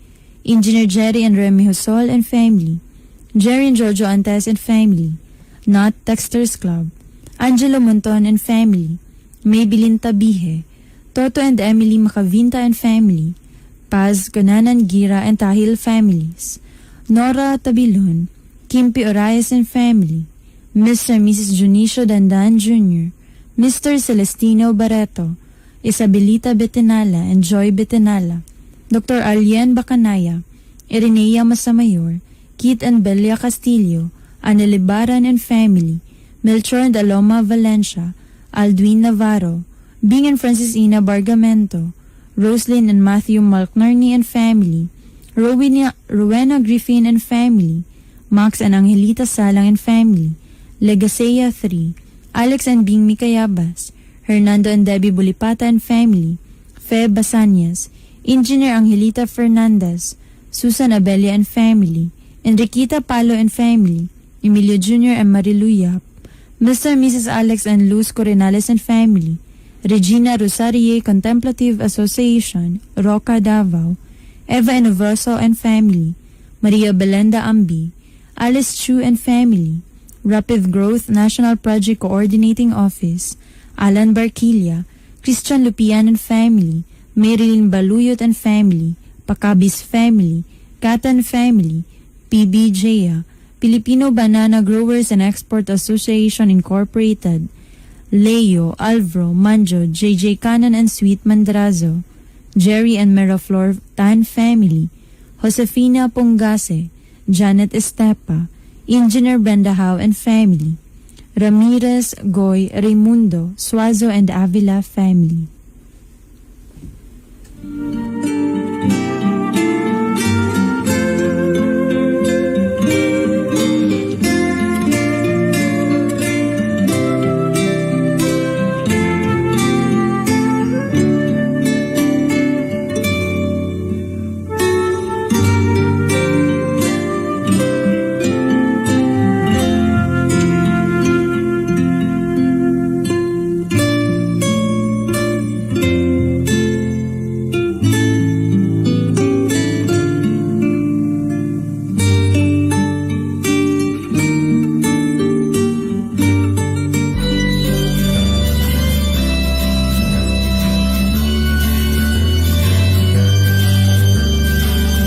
Engineer Jerry and Remy Hosol and family, Jerry and Jojo Antes and family, Not Texters Club, Angelo Monton and family, Maybelline Tabihe, Toto and Emily Macavinta and family, Paz Conanan Gira and Tahil families, Nora Tabilon, Kimpi Orayes and family, Mr. and Mrs. Junicio Dandan Jr., Mr. Celestino Barreto, Isabelita Betenala and Joy Betenala, Dr. Alien Bacanaya, Irenea Masamayor, Kit and Belia Castillo, Anelibaran and family, Melchor and Aloma Valencia, Aldwin Navarro, Bing and Francis Ina Bargamento, Roslyn and Matthew Malknarney and family, Rowena Griffin and family, Max and Angelita Salang and family, Legasea 3, Alex and Bing Mikayabas, Hernando and Debbie Bulipata and family, Fe Basanyas, Engineer Angelita Fernandez, Susan Abelia and family, Enriquita Palo and family, Emilio Jr. and Marilu Yap, Mr. and Mrs. Alex and Luz Corinales and family, Regina Rosarie Contemplative Association, Roca Davao, Eva Enoverso and family, Maria Belenda Ambi, Alice Chu and family, Rapid Growth National Project Coordinating Office, Alan Barquilla, Christian Lupian and family, Marilyn Baluyot and family, Pakabis family, Katan family, PB Jaya, Filipino Banana Growers and Export Association Incorporated, Leo, Alvaro, Manjo, JJ Canan and Sweet Mandrazo, Jerry and Meraflor Tan family, Josefina Pongase, Janet Estepa, Engineer Brenda Howe and family, Ramirez, Goy, Raimundo, Suazo and Avila family.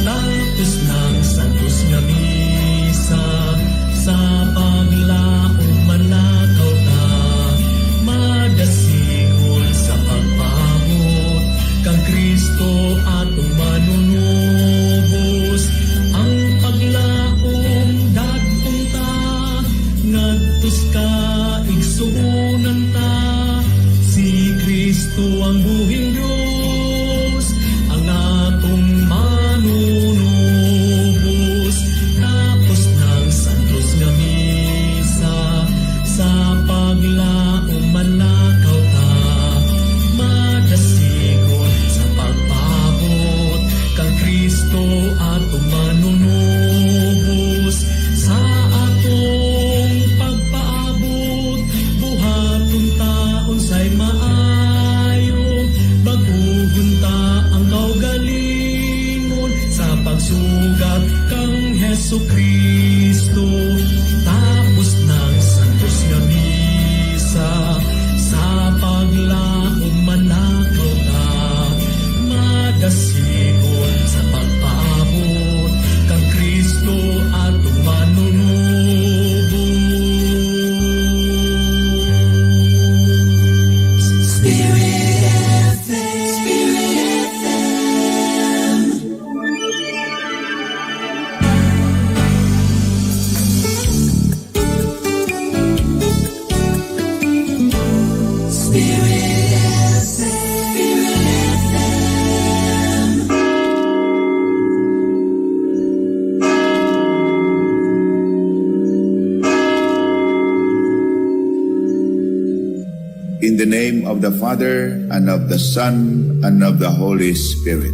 Tapos ng santos nga misa, sa paglaom manlakaw ta, madasigon sa pagpaabot, kang Kristo atong manunubos. Ang paglaom dagkong ta, ngadtos ka igsuonan ta, si Kristo ang buhing Diyos, ang atong manunubos. Tapos ng santos nga misa, sa paglaom manlakaw ta, madasigon sa pagpaabot, kang Kristo atong manunubos. Sa atong pagpaabot, buhaton ta unsay maayo, bag-uhon ta ang kaugalingon sa pagsugat kang Hesu Kristo. Tapos ng santos nga misa, sa paglaom manlakaw ta, madasigon sa pagpaabot, kang Kristo atong manunubos. Spirit FM. Spirit FM. Spirit FM. Spirit FM. In the name of the Father, and of the Son, and of the Holy Spirit.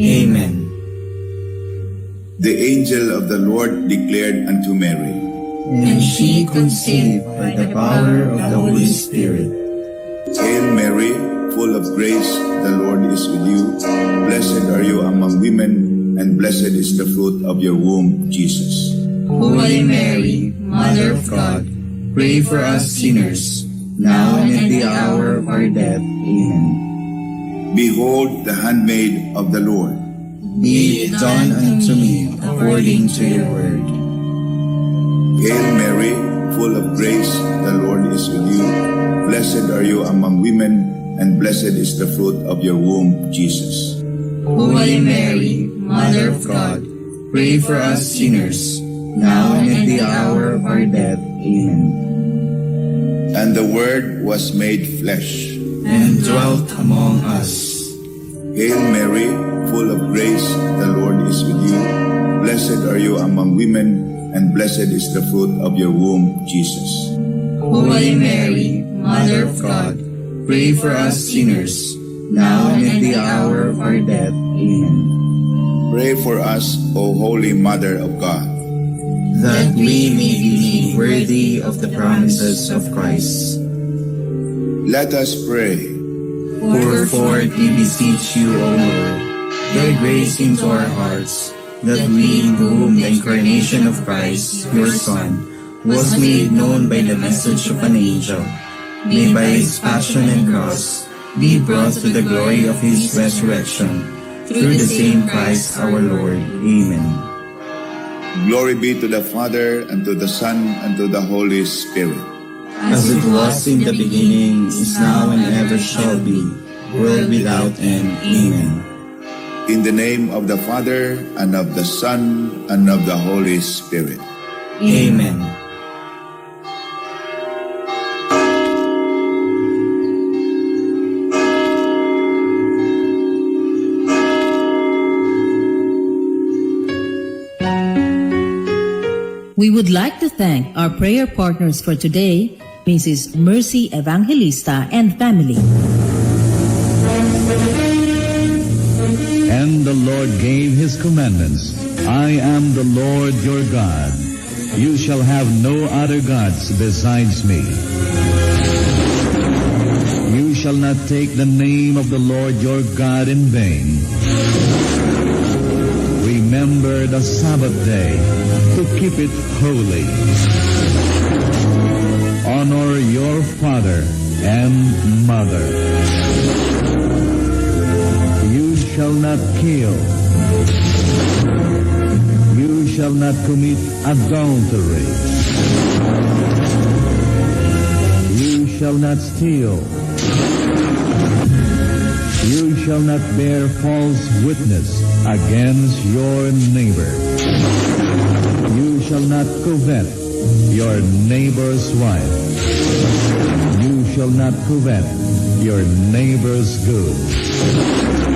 Amen. The angel of the Lord declared unto Mary, And she conceived by the power of the Holy Spirit. Hail Mary, full of grace, the Lord is with you. Blessed are you among women, and blessed is the fruit of your womb, Jesus. Holy Mary, Mother of God, pray for us sinners, now and at the hour of our death. Amen. Behold the handmaid of the Lord. Be it done unto me according to your word. Hail Mary, full of grace, the Lord is with you. Blessed are you among women, and blessed is the fruit of your womb, Jesus. Holy Mary, Mother of God, pray for us sinners, now and at the hour of our death. Amen. And the Word was made flesh. And dwelt among us. Hail Mary, full of grace, the Lord is with you. Blessed are you among women, and blessed is the fruit of your womb, Jesus. Holy Mary, Mother of God, pray for us sinners, now and at the hour of our death. Amen. Pray for us, O Holy Mother of God, that we may be made worthy of the promises of Christ. Let us pray. Pour forth, we beseech you, O Lord, thy grace into our hearts, That we, in whom the incarnation of Christ, your Son, was made known by the message of an angel, may by his passion and cross be brought to the glory of his resurrection, through the same Christ our Lord. Amen. Glory be to the Father, and to the Son, and to the Holy Spirit. As it was in the beginning, is now, and ever shall be, world without end. Amen. In the name of the Father, and of the Son, and of the Holy Spirit. Amen. We would like to thank our prayer partners for today, Mrs. Mercy Evangelista and family. And the Lord gave his commandments. I am the Lord your God. You shall have no other gods besides me. You shall not take the name of the Lord your God in vain. Remember the Sabbath day to keep it holy. Honor your father and mother. You shall not kill. You shall not commit adultery. You shall not steal. You shall not bear false witness against your neighbor. You shall not covet your neighbor's wife. You shall not covet your neighbor's goods.